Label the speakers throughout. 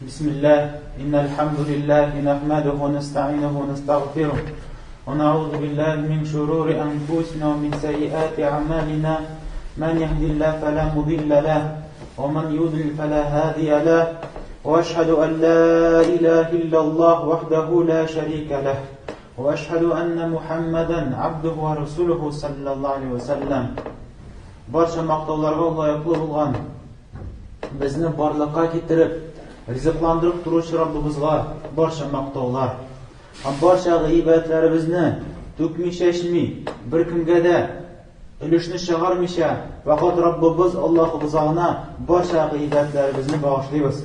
Speaker 1: بسم الله إن الحمد لله نحمده ونستعينه ونستغفره ونعوذ بالله من شرور أنفسنا ومن سيئات أعمالنا من يهدي الله فلا مضل له ومن يضلل فلا هادي له وأشهد أن لا إله إلا الله وحده لا شريك له وأشهد أن محمدا عبده ورسوله صلى الله عليه وسلم Барча мактауларга лаеклы булган, безне барлыкка китереп, ризыкландырып торучы Раббыбызга барча мактаулар. Һәм барча гыйбадәтләребезне түкми-чәчми, беркемгә дә өлешне чыгармыйча, фәкать Раббыбыз Аллаһыбызга гына барча гыйбадәтләребезне багышлыйбыз.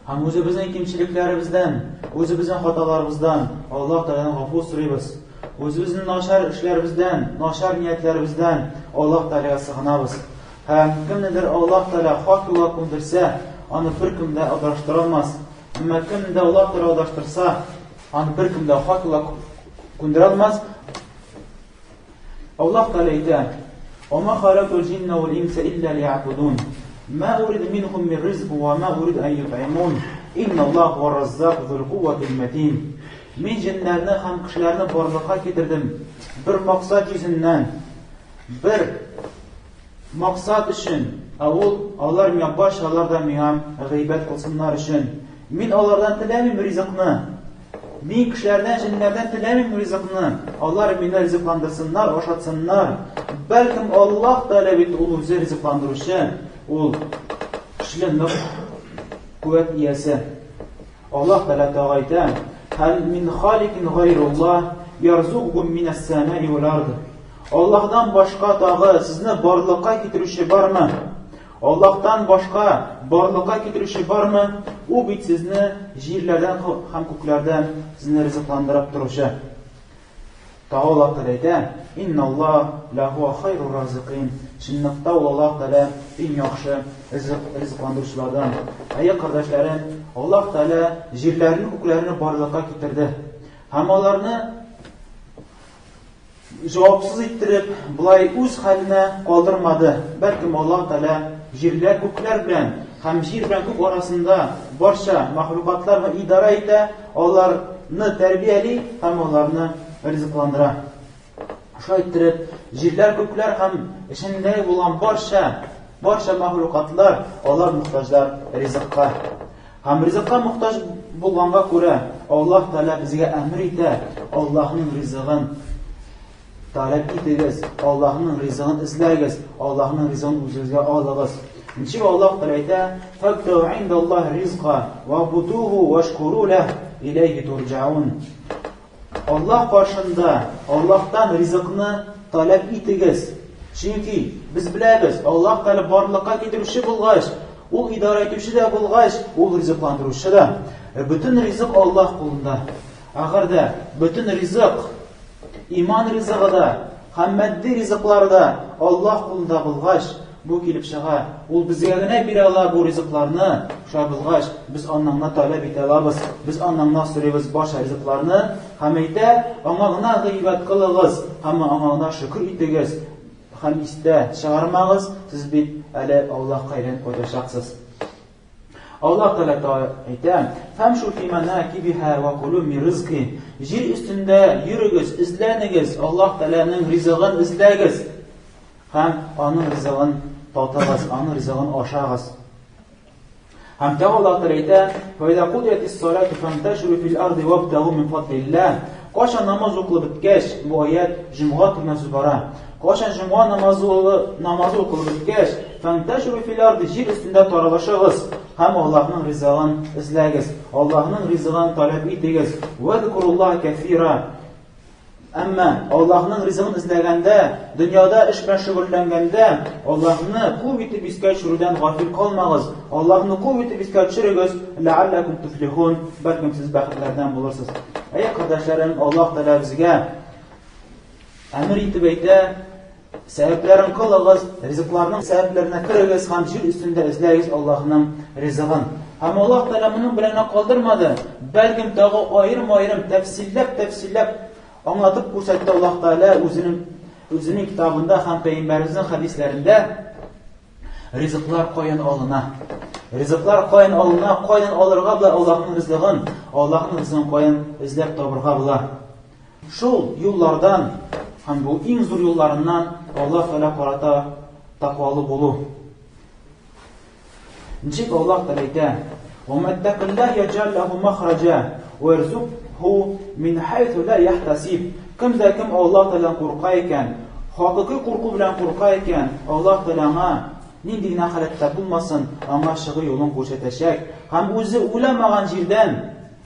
Speaker 1: Һәм үзебезнең кимчелекләребездән, үзебезнең хаталарыбыздан Аллаһ Тәгаләдән гафу сорыйбыз. Үзебезнең начар эшләребездән, начар ниятләребездән Аллаһ Тәгаләгә сыгынабыз. Һәм кемнедер Аллаһ Тәгалә хак юлга күндерсә, аны беркем дә адаштыра алмас. Әмма кемне дә Аллаһ Тәгалә адаштырса, аны беркем дә хак юлга күндерә алмас. Аллаһ Тәгалә әйтә: "Ва халактул җинна вал инса илля лиябудун. Ма уриду минхум мин ризq ва ма уриду ан ют'имун. Инна Аллаһ ва раззак зул кувватил матин." Мин җеннәрне һәм кешеләрне барлыкка китердем бер максат йөзеннән, бер Максат өчен, ә ул, алар миңа барчалар да миңа гыйбәт кылсыннар өчен. Мин алардан теләмим ризыкны. Мин кешеләрдән, җеннәрдән теләмим ризыкны. Алар мине ризыкландырсыннар, ашатсыннар. Бәлкем Аллаһ Тәгалә бит ул үзе ризыкландыручы, ул көчле нык куәт иясе. Аллаһ Тәгалә тагы әйтә: "Хәл мин халикин гайруллаһ ярзукум минәс самаи вал ард." Аллаһдан башка тагы сезне барлыкка китерүче бармы? Аллаһтан башка барлыкка китерүче бармы? Ул бит сезне җирләрдән һәм күкләрдән сезне ризыкландырып торучы. Тагы Аллаһ Тәгалә әйтә, Инналлаһ ләһуа хайрур разикин. Чынлыкта ул Аллаһ Тәгалә иң яхшы ризыкландыручылардан. Әйе, кардәшләрем, Аллаһ Тәгалә җирләрне, күкләрне барлыкка китерде. Һәм аларны җавапсыз иттереп, болай үз хәленә калдырмады. Бәлкем Аллаһ Тәгалә җирләр, күкләр белән һәм җир белән күк арасында барча мәхлукатларны идарә итә, аларны тәрбияли һәм аларны ризыкландыра. Шулай иттереп, җирләр, күкләр һәм эчендә булган барча барча мәхлукатлар алар мохтаҗлар ризыкка. Һәм ризыкка мохтаҗ булганга күрә, Аллаһ Тәгалә безгә әмер итә, Аллаһның ризыгын таләп итегез, Аллаһның ризыгын эзләгез, Аллаһның ризыгын үзегезгә алыгыз. Ничек Аллаһ Тәгалә әйтә, "Фабтагу индаллаһи ризка вабудуху вашкуру лах, иләйһи турҗаун." Аллаһ каршында Аллаһтан ризыкны таләп итегез. Чөнки без беләбез, Аллаһ Тәгалә барлыкка китерүче булгач, ул идарә итүче дә булгач, ул ризыкландыручы да. Бөтен ризык Аллаһ кулында. Әгәр дә бөтен ризык Иман ризыгы да һәм матди ризыклар да Аллаһ кулында булгач, бу килеп чыга. Ул безгә генә бирә ала бу ризыкларны. Шулай булгач, без аннан гына таләп итә алабыз. Без аннан гына сорыйбыз барча ризыкларны һәм әйтә, аңа гына гыйбадәт кылыгыз һәм аңа гына шөкер итегез һәм истә чыгармагыз, сез бит әле Аллаһка әйләнеп кайтачаксыз. Аллаһ Тәгалә әйтә: "Фамшу фи манакибиха ва кулу мин ризки." Җир өстендә йөрегез, эзләнегез, Аллаһ Тәгаләнең ризыгын эзләгез һәм аның ризыгын татыгыз, аның ризыгын ашагыз. Һәм тагы Аллаһ Тәгалә әйтә: "Ва иза кудиятис салату фанташиру фил арди вабтагу мин фадлилlah." Кайчан намаз укылып беткәч, бу аят җомга турында сүз бара. Кайчан җомга намазы намазы укылып беткәч, фанташиру фил арди, җир өстендә таралышыгыз һәм Аллаһның ризалыгын эзләгез, Аллаһның ризыгын таләп итегез. Вазкуруллаһ кәфира. Әмма Аллаһның ризыгын эзләгәндә, дөньяда эш белән шөгыльләнгәндә, Аллаһны күп итеп искә төшерүдән гафил калмагыз. Аллаһны күп итеп искә төшерегез, ләалләкум туфлихун, бәлкем сез бәхетләрдән булырсыз. Әй кардәшләрем, Аллаһ Тәгалә безгә әмер итеп әйтә, сәбәпләрен кылыгыз, ризыкларның сәбәпләренә керегез һәм җир өстендә эзләгез Аллаһның ризыгын. Һәм Аллаһ Тәгалә моның белән генә калдырмады, бәлкем тагы аерым-аерым тәфсилләп-тәфсилләп аңлатып күрсәтте Аллаһ Тәгалә үзенең үзенең китабында һәм пәйгамбәребезнең хәдисләрендә. Ризыклар каян алына? Ризыклар каян алына? Кайдан алырга була Аллаһның ризыгын? Аллаһның ризыгын каян эзләп табырга була? Шул юллардан һәм бу иң зур юлларыннан Аллаһ Тәгалә карата тәкъвалы булу. Ничек Аллаһ Тәгалә әйтә: "Ва маттакиллаһ яҗал лаху махраҗа ва ярзукху мин хайсу ла яхтасиб". Кем дә кем Аллаһ Тәгаләдән курка икән, хакыйкый курку белән курка икән, Аллаһ Тәгалә аңа нинди генә халәттә булмасын, аңа чыгу юлын күрсәтәчәк һәм үзе уйламаган җирдән,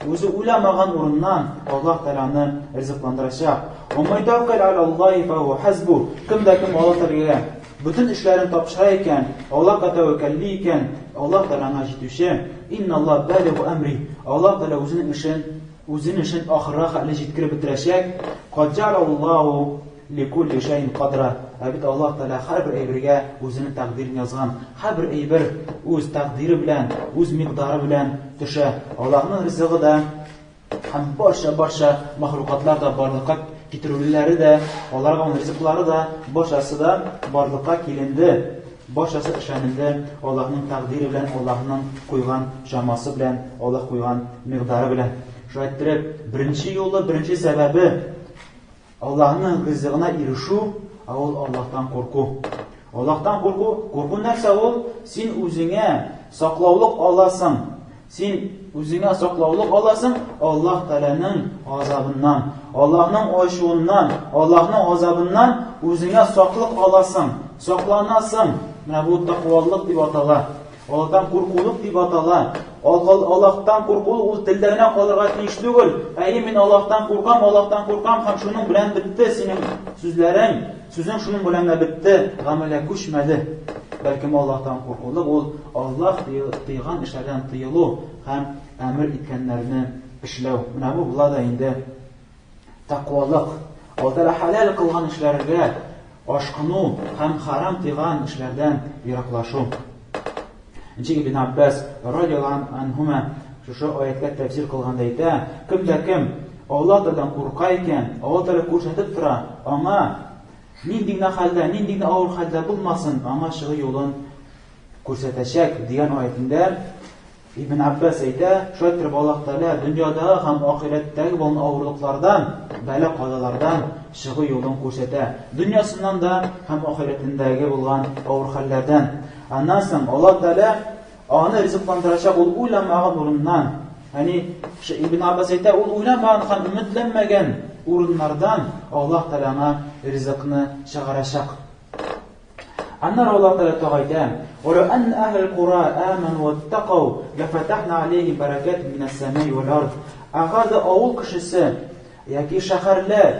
Speaker 1: үзе уйламаган урыннан Аллаһ Тәгалә аны ризыкландырачак. Ва ман ятаваккал аля Аллаһи фахуа хасбу. Кем дә кем Аллаһ Тәгаләгә бөтен эшләрен тапшыра икән, Аллаһка тәвәккәлли икән, Аллаһ Тәгалә аңа җитүче. Инналлаһ балигу әмри. Аллаһ Тәгалә үзенең эшен, үзенең эшен ахырга хәтле җиткереп бетерәчәк. Кад җәалаллаһу ликулли шәйин кадра. Ә бит Аллаһ Тәгалә һәрбер әйбергә үзенең тәкъдирен язган. Һәрбер әйбер үз тәкъдире белән, үз микъдары белән төшә. Аллаһның ризыгы да Һәм барча-барча мәхлукатлар да барлыкка китерүләре дә, аларга булган ризыклары да, барчасы да барлыкка киленде, барчасы эшләнелде Аллаһның тәкъдире белән, Аллаһның куйган чамасы белән, Аллаһ куйган микъдары белән. Шулай иттереп, беренче юлы, беренче сәбәбе Аллаһның ризыгына ирешү, ә ул Аллаһтан курку. Аллаһтан курку, курку нәрсә ул? Син үзеңә саклаулык аласың. Син үзеңә саклаулык аласың Аллаһ Тәгаләнең газабыннан, Аллаһның ачуыннан, Аллаһның газабыннан үзеңә саклык аласың, сакланасың. Менә бу тәкъвалык дип атала. Аллаһтан куркулык дип атала. Аллаһтан куркулык ул телдә генә калырга тиеш түгел. Әйе, мин Аллаһтан куркам, Аллаһтан куркам һәм шуның белән бетте синең сүзләрең. Сүзең шуның белән генә бетте, гамәлгә күчмәде. Бәлкем Аллаһтан куркулык ул Аллаһ тыйган эшләрдән тыелу һәм әмер иткәннәрне эшләү. Менә бу була да инде тәкъвалык. Аллаһ Тәгалә хәләл кылган эшләргә ашкыну һәм харам тыйган эшләрдән ераклашу. Ничек Ибн Аббас радиаллаһу анһума шушы аятькә тәфсир кылганда әйтә, кем дә кем Аллаһ Тәгаләдән курка икән, Аллаһ Тәгалә күрсәтеп тора, аңа нинди генә хәлдә, нинди генә авыр хәлдә булмасын, аңа чыгу юлын күрсәтәчәк дигән аятендә Ибн Аббас әйтә, шулай иттереп Аллаһ Тәгалә дөньядагы һәм ахирәттәге булган авырлыклардан, бәла-казалардан чыгу юлын күрсәтә. Дөньясыннан да һәм ахирәтендәге булган авыр хәлләрдән. Аннан соң Аллаһ Тәгалә аны ризыкландырачак ул уйламаган урыннан. Ягъни Ибн Аббас әйтә, ул уйламаган һәм өметләнмәгән урыннардан Аллаһ Тәгалә аңа ризыкны чыгарачак. Аннары Аллаһ Тәгалә тагы әйтә: "Ва ан әһлел кура аману ваттакау лафатахна алейхим баракатин минас самаи вал ард". Әгәр дә авыл кешесе яки шәһәрләр,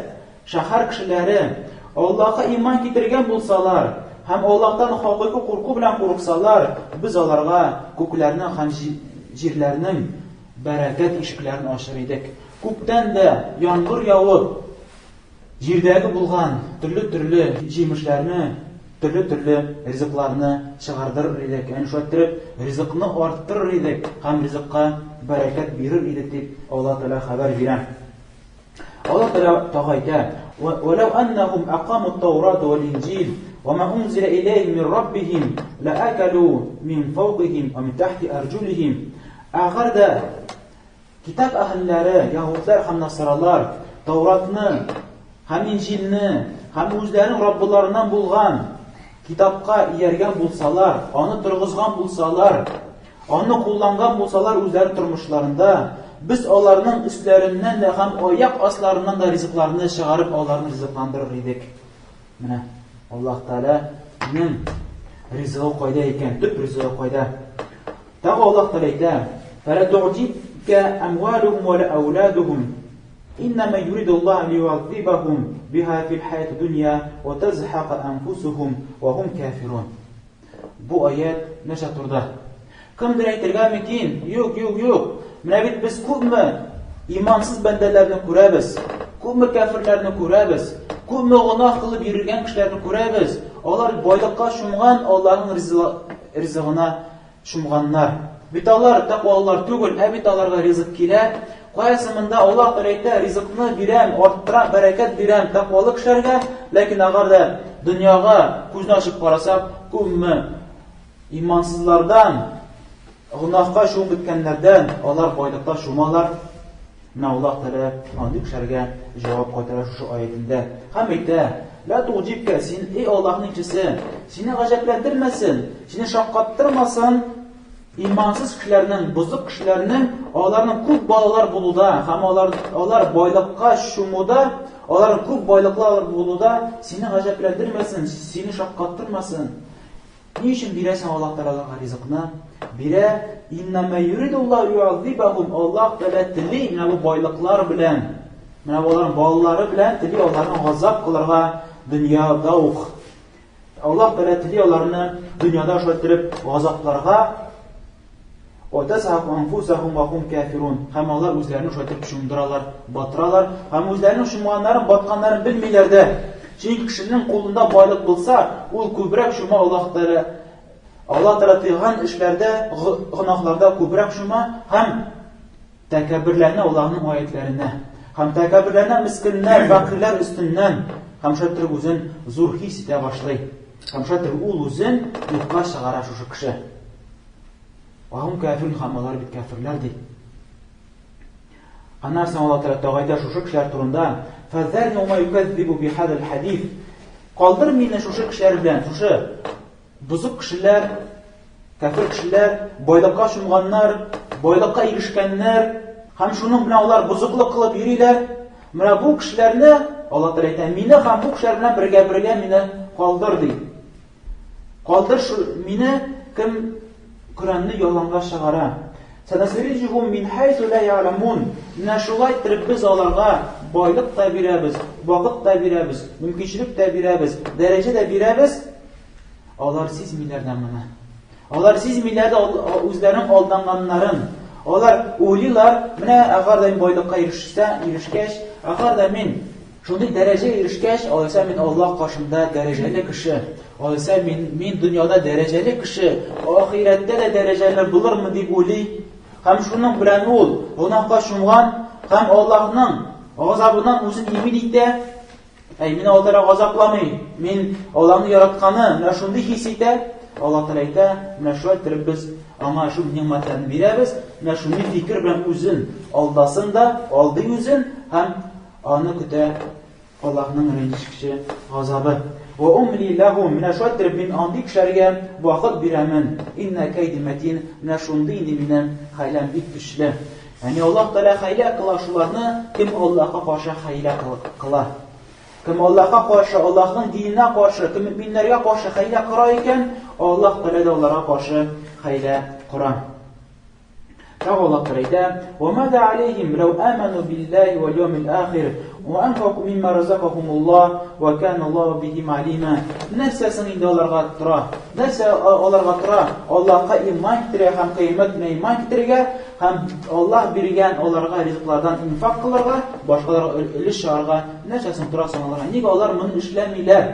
Speaker 1: шәһәр кешеләре Аллаһка иман китергән булсалар һәм Аллаһтан хакыйкый курку белән курыксалар, без аларга күкләрнең һәм җирләрнең бәрәкәт ишекләрен ачыр идек. Күктән дә яңгыр явып, Җирдәге булган төрле-төрле җимешләрне, төрле-төрле ризыкларны чыгардырыр идек. Ягъни шулай иттереп, ризыкны арттырыр идек һәм ризыкка бәрәкәт бирер идек дип Аллаһ Тәгалә хәбәр бирә. Аллаһ Тәгалә тагы әйтә: "Вәләү аннахум акаму ат-Таурата вал-Инҗил ва ма унзила иләйһим мин раббихим лаакалу мин фawqihim ва мин тахти арҗулихим". Әгәр дә Китап әһелләре, яһүдләр һәм насаралар, Тауратны һәм Инҗилне һәм үзләренең Раббыларыннан булган китапка ияргән булсалар, аны торгызган булсалар, аны кулланган булсалар үзләре тормышларында, без аларның өсләреннән дә һәм аяк асларыннан да ризыкларны чыгарып аларны ризыкландырыр идек. Менә Аллаһ Тәгаләнең ризыгы кайда икән, төп ризыгы кайда? Тагы Аллаһ Тәгалә әйтә: "Фәлә ту'җибка амвалухум ва ауладухум. Иннама юриду Аллаһ лию'аззибахум биха фил хаяти дунья ва тазхака анфусухум ва хум кафирун." Бу аят нәрсә турда? Кемдер әйтергә мөмкин, юк, юк, юк. Менә бит без күпме имансыз бәндәләрне күрәбез, күпме кәферләрне күрәбез, күпме гөнаһ кылып йөргән кешеләрне күрәбез. Алар байлыкка чумган, Аллаһның ризыгына чумганнар. Бит алар тәкъвалылар түгел, ә бит аларга ризык килә. Каясы монда Аллаһ Тәгалә әйтә, ризыкны бирәм, арттырам, бәрәкәт бирәм тәкъвалы кешеләргә, ләкин әгәр дә дөньяга күзне ачып карасак, күпме Имансызлардан, гөнаһка чумып беткәннәрдән алар байлыкта чумалар. Менә Аллаһ Тәгалә андый кешеләргә җавап кайтара шушы аятендә. Һәм әйтә: "Ла туҗибка, син, эй Аллаһның илчесе, сине гаҗәпләндермәсен, сине шаккаттырмасын имансыз кешеләрнең, бозык кешеләрнең, аларның күп балалар булуда һәм алар алар байлыкка чумуда, аларның күп байлыклар булуда сине гаҗәпләндермәсен, сине шаккаттырмасын. Ни өчен бирәсең Аллаһ Тәгалә аларга ризыкны? Бирә, иннәмә юридуллаһу юазибахум, Аллаһ Тәгалә тели менә бу байлыклар белән, менә аларның балалары белән тели аларны газап кылырга дөньяда ук. Аллаһ Тәгалә тели аларны дөньяда шулай иттереп газапларга. Ватазһаку анфусахум ва хум кафирун. Һәм алар үзләрен шулай итеп чумдыралар, батыралар һәм үзләренең чумганнарын, батканнарын белмиләр дә. Чөнки кешенең кулында байлык булса, ул күбрәк чума Аллаһ Тәгалә Аллаһ Тәгалә тыйган эшләрдә, гөнаһларда күбрәк чума һәм тәкәбберләнә Аллаһның аятләренә. Һәм тәкәбберләнә мескеннәр, фәкыйрьләр өстеннән һәм шулай итеп үзен зур хис итә башлый. Һәм шулай итеп ул үзен юкка чыгара шушы кеше. Вахум кафирун, һәм алар бит кафирләр ди. Аннан соң Аллаһ Тәгалә тагы әйтә шушы кешеләр турында: "Фазарни ва юказзибу бихадал хадис." Калдыр мине шушы кешеләр белән, шушы бозык кешеләр, кафир кешеләр, байлыкка чумганнар, байлыкка ирешкәннәр һәм шуның белән алар бозыклык кылып йөриләр. Менә бу кешеләрне Аллаһ Тәгалә әйтә, мине һәм бу кешеләр белән бергә-бергә мине калдыр ди. Калдыр шу мине, кем Коръәнне яланга чыгара. Санасриҗухум мин хайсу ла я'ламун. Менә шулай иттереп без аларга байлык та бирәбез, вакыт та бирәбез, мөмкинчелек тә бирәбез, дәрәҗә дә бирәбез. Алар сизмиләр дә моны. Алар сизмиләр дә үзләренең алданганнарын. Алар уйлыйлар, менә әгәр дә мин байлыкка ирешсә, ирешкәч, әгәр дә мин Шундый дәрәҗәгә ирешкәч, алайса мин Аллаһ каршында дәрәҗәле кеше, алайса мин, мин дөньяда дәрәҗәле кеше, ахирәттә дә дәрәҗәле булырмын дип уйлый. Һәм шуның белән ул гөнаһка чумган һәм Аллаһның газабыннан үзен имин итә. Әй, мине Аллаһ Тәгалә газапламый, мин Аллаһны яратканы, менә шундый хис итә. Аллаһ Тәгалә әйтә, менә шулай иттереп без аңа шул нигъмәтләрне бирәбез, менә шундый фикер белән үзен алдасын да, алдый үзен һәм Аны көтә Аллаһның рәнҗешкече газабы. Ва умли ләһум, менә шулай иттереп мин андый кешеләргә вакыт бирәмен. Инна кәйди мәтин, менә шундый инде минем хәйләм бик көчле. Ягъни Аллаһ Тәгалә хәйлә кыла шуларны, кем Аллаһка каршы хәйлә кыла. Кем Аллаһка каршы, Аллаһның диненә каршы, кем мөминнәргә каршы хәйлә кора икән, Аллаһ Тәгалә дә аларга каршы хәйлә кора. Тагы Аллаһ Тәгалә әйтә: "Ва маза алейхим лау аману биллаһи вал яумил ахир ва анфаку мимма разакахумуллаһ ва кана Аллаһу бихим алима." Нәрсә соң инде аларга тора? Нәрсә аларга тора? Аллаһка иман китерергә һәм кыямәт көненә иман китерергә һәм Аллаһ биргән аларга ризыклардан инфак кылырга, башкаларга өлеш чыгарырга нәрсә соң тора соң аларга? Нигә алар моны эшләмиләр?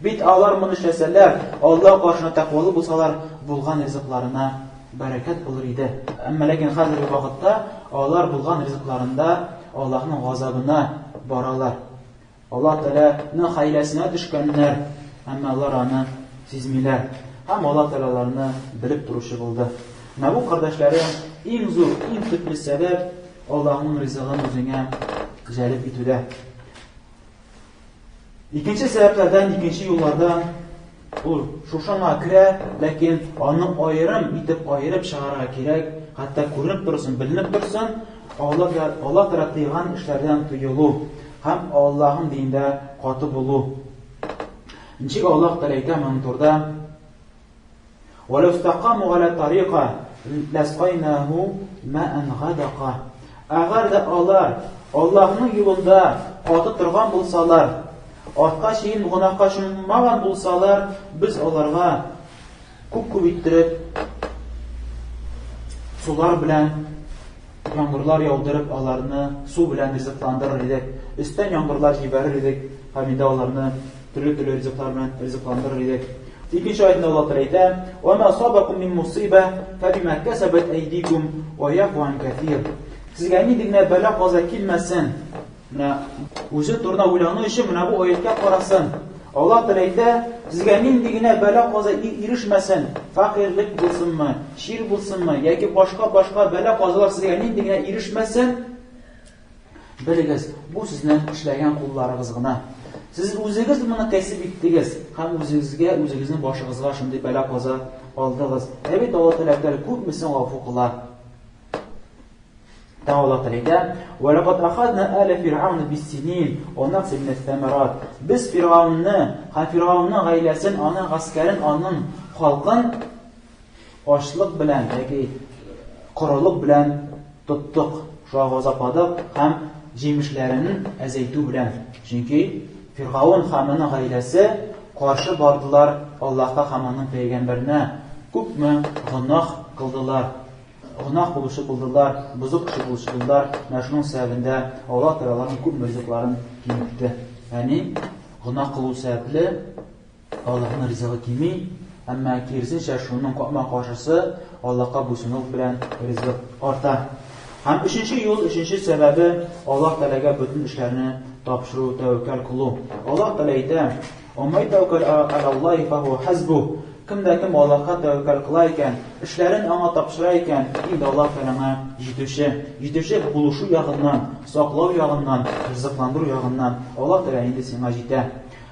Speaker 1: Бит алар моны эшләсәләр, Аллаһ каршында тәкъвалы булсалар, булган ризыкларына бәрәкәт булыр иде. Әмма ләкин хәзерге вакытта алар булган ризыкларында Аллаһның газабына баралар. Аллаһ Тәгаләнең хәйләсенә төшкәннәр, әмма алар аны сизмиләр. Һәм Аллаһ Тәгалә аларны белеп торучы булды. Менә бу, кардәшләрем, иң зур, иң төпле сәбәп Аллаһның ризыгын үзеңә җәлеп итүдә. Икенче сәбәпләрдән, икенче юллардан ул шушыңа керә, ләкин аны аерым итеп аерып чыгарырга кирәк, хәтта күренеп торсын, беленеп торсын, Аллаһ Аллаһ Тәгалә тыйган эшләрдән тыелу һәм Аллаһның динендә каты булу. Ничек Аллаһ Тәгалә әйтә моның турыда? Вәләү истәкаму галә тарика ләскайнаху маан гадака. Әгәр дә алар Аллаһның юлында каты торган булсалар, артка чигенеп гөнаһка чуммаган булсалар, без аларга күп-күп иттереп сулар белән яңгырлар яудырып, аларны су белән ризыкландырыр идек. Өстән яңгырлар җибәрер идек һәм инде аларны төрле-төрле ризыклар белән ризыкландырыр идек. Икенче аятында Аллаһ Тәгалә әйтә: "Ва ма асабакум мин мусиба фабима касабат айдикум ва яфу ан кәсир." Сезгә нинди генә бәла-каза килмәсен, менә үзе турында уйлану өчен менә бу аятка карасын. Аллаһ Тәгалә әйтә, сезгә нинди генә бәла-каза ирешмәсен, фәкыйрьлек булсынмы, чир булсынмы, яки башка-башка бәла-казалар сезгә нинди генә ирешмәсен, белегез, бу сезнең эшләгән кулларыгыз гына. Сез үзегез моны кәсеп иттегез һәм үзегезгә, үзегезнең башыгызга шундый бәла-каза алдыгыз. Ә бит Аллаһ Тәгалә күпмесен гафу кыла. Тагы Аллаһ Тәгалә әйтә: "Ва лакад ахадна аля фиръауна биссинин ва нақси минәс самарат". Без Фиргавнны һәм Фиргавнның гаиләсен, аның гаскәрен, аның халкын ачлык белән яки корылык белән тоттык, шуңа газапладык һәм җимешләрен әзәйтү белән. Чөнки Фиргавн һәм аның гаиләсе каршы бардылар Аллаһка һәм аның пәйгамбәренә, күпме гөнаһ кылдылар. Гөнаһ кылучы булдылар, бозык кеше булучы булдылар. Менә шуның сәбәбендә Аллаһ Тәгалә аларның күп ризыкларын киметте. Ягъни гөнаһ кылу сәбәпле Аллаһның ризыгы кими, әмма киресенчә шуның капма-каршысы Аллаһка буйсыну белән ризык арта. Һәм өченче юл, өченче сәбәбе Аллаһ Тәгаләгә бөтен эшләрне тапшыру, тәвәккәл кылу. Аллаһ Тәгалә әйтә: Ва май тәвәккәл алаллаһи фахуа хасбуһ. Кем дә кем Аллаһка тәвәккәл кыла икән, эшләрен аңа тапшыра икән, инде Аллаһ Тәгалә аңа җитүче. Җитүче булышу ягыннан, саклау ягыннан, ризыкландыру ягыннан Аллаһ Тәгалә инде сиңа җитә.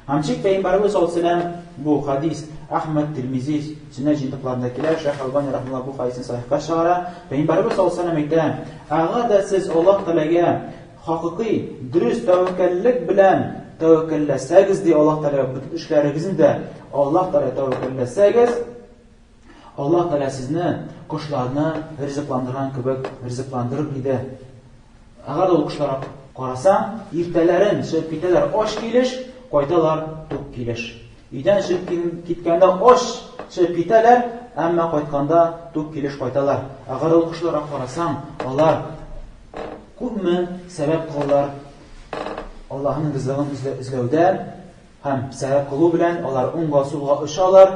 Speaker 1: Һәм чик Пәйгамбәребез саллаллаһу алейһи ва сәлләм бу хадис Әхмәд, Тирмизи сөннәт җыентыкларында килә, Шәйх Әлбани рахимәһуллаһ бу хадисне сахихка чыгара. Пәйгамбәребез саллаллаһу алейһи ва сәлләм әйтә: Әгәр дә сез Аллаһ Тәгаләгә Хакыйкый, дөрес тәвәккәллек белән тәвәккәлләсәгез, ди Аллаһ Тәгалә, бөтен эшләрегезне дә Аллаһ Тәгалә тәвәккәлләсәгез, Аллаһ Тәгалә сезне кошларны ризыкландырган кебек ризыкландырыр иде. Әгәр дә ул кошларга карасаң, иртәләрен чыгып китәләр ач килеш, кайталар тук килеш. Өйдән чыгып киткәндә ач чыгып китәләр, әмма кайтканда тук килеш кайталар. Әгәр ул кошларга карасаң, алар күпме сәбәп кылалар Аллаһның ризалыгын эзләүдә һәм сәбәп кылу белән алар уңга сулга очалар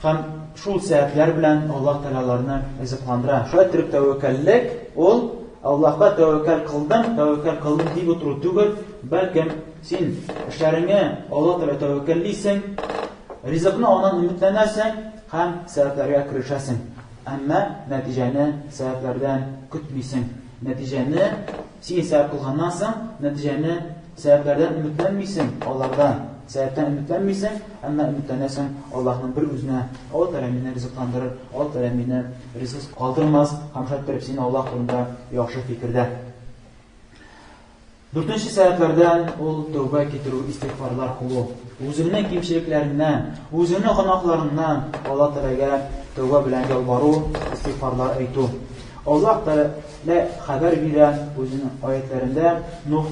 Speaker 1: һәм шул сәбәпләр белән Аллаһ Тәгалә аларны ризыкландыра. Шулай итеп тәвәккәллек ул Аллаһка тәвәккәл кылдым, тәвәккәл кылдым дип утыру түгел, бәлкем Син эшләреңә Алла Тәгалә тәвәккәллисең, ризыкны аннан өметләнәсең һәм сәбәпләргә керешәсең. Әмма нәтиҗәне сәбәпләрдән көтмисең. Нәтиҗәне син сәбәп кылганнан соң, нәтиҗәне сәбәпләрдән өметләнмисең, алардан сәбәптән өметләнмисең, әмма өметләнәсең Аллаһның бер үзенә. Алла Тәгалә мине ризыкландырыр, Алла Тәгалә мине ризыксыз калдырмас һәм шулай иттереп син Аллаһ турында яхшы фикердә. Дүртенче сәбәпләрдән ул тәүбә китерү, истигъфарлар кылу. Үзеңнең кимчелекләреңнән, үзеңнең гөнаһларыңнан Алла Тәгаләгә тәүбә белән ялвару, истигъфарлар әйтү. Аллаһ Тәгалә хәбәр бирә үзенең аятләрендә Нух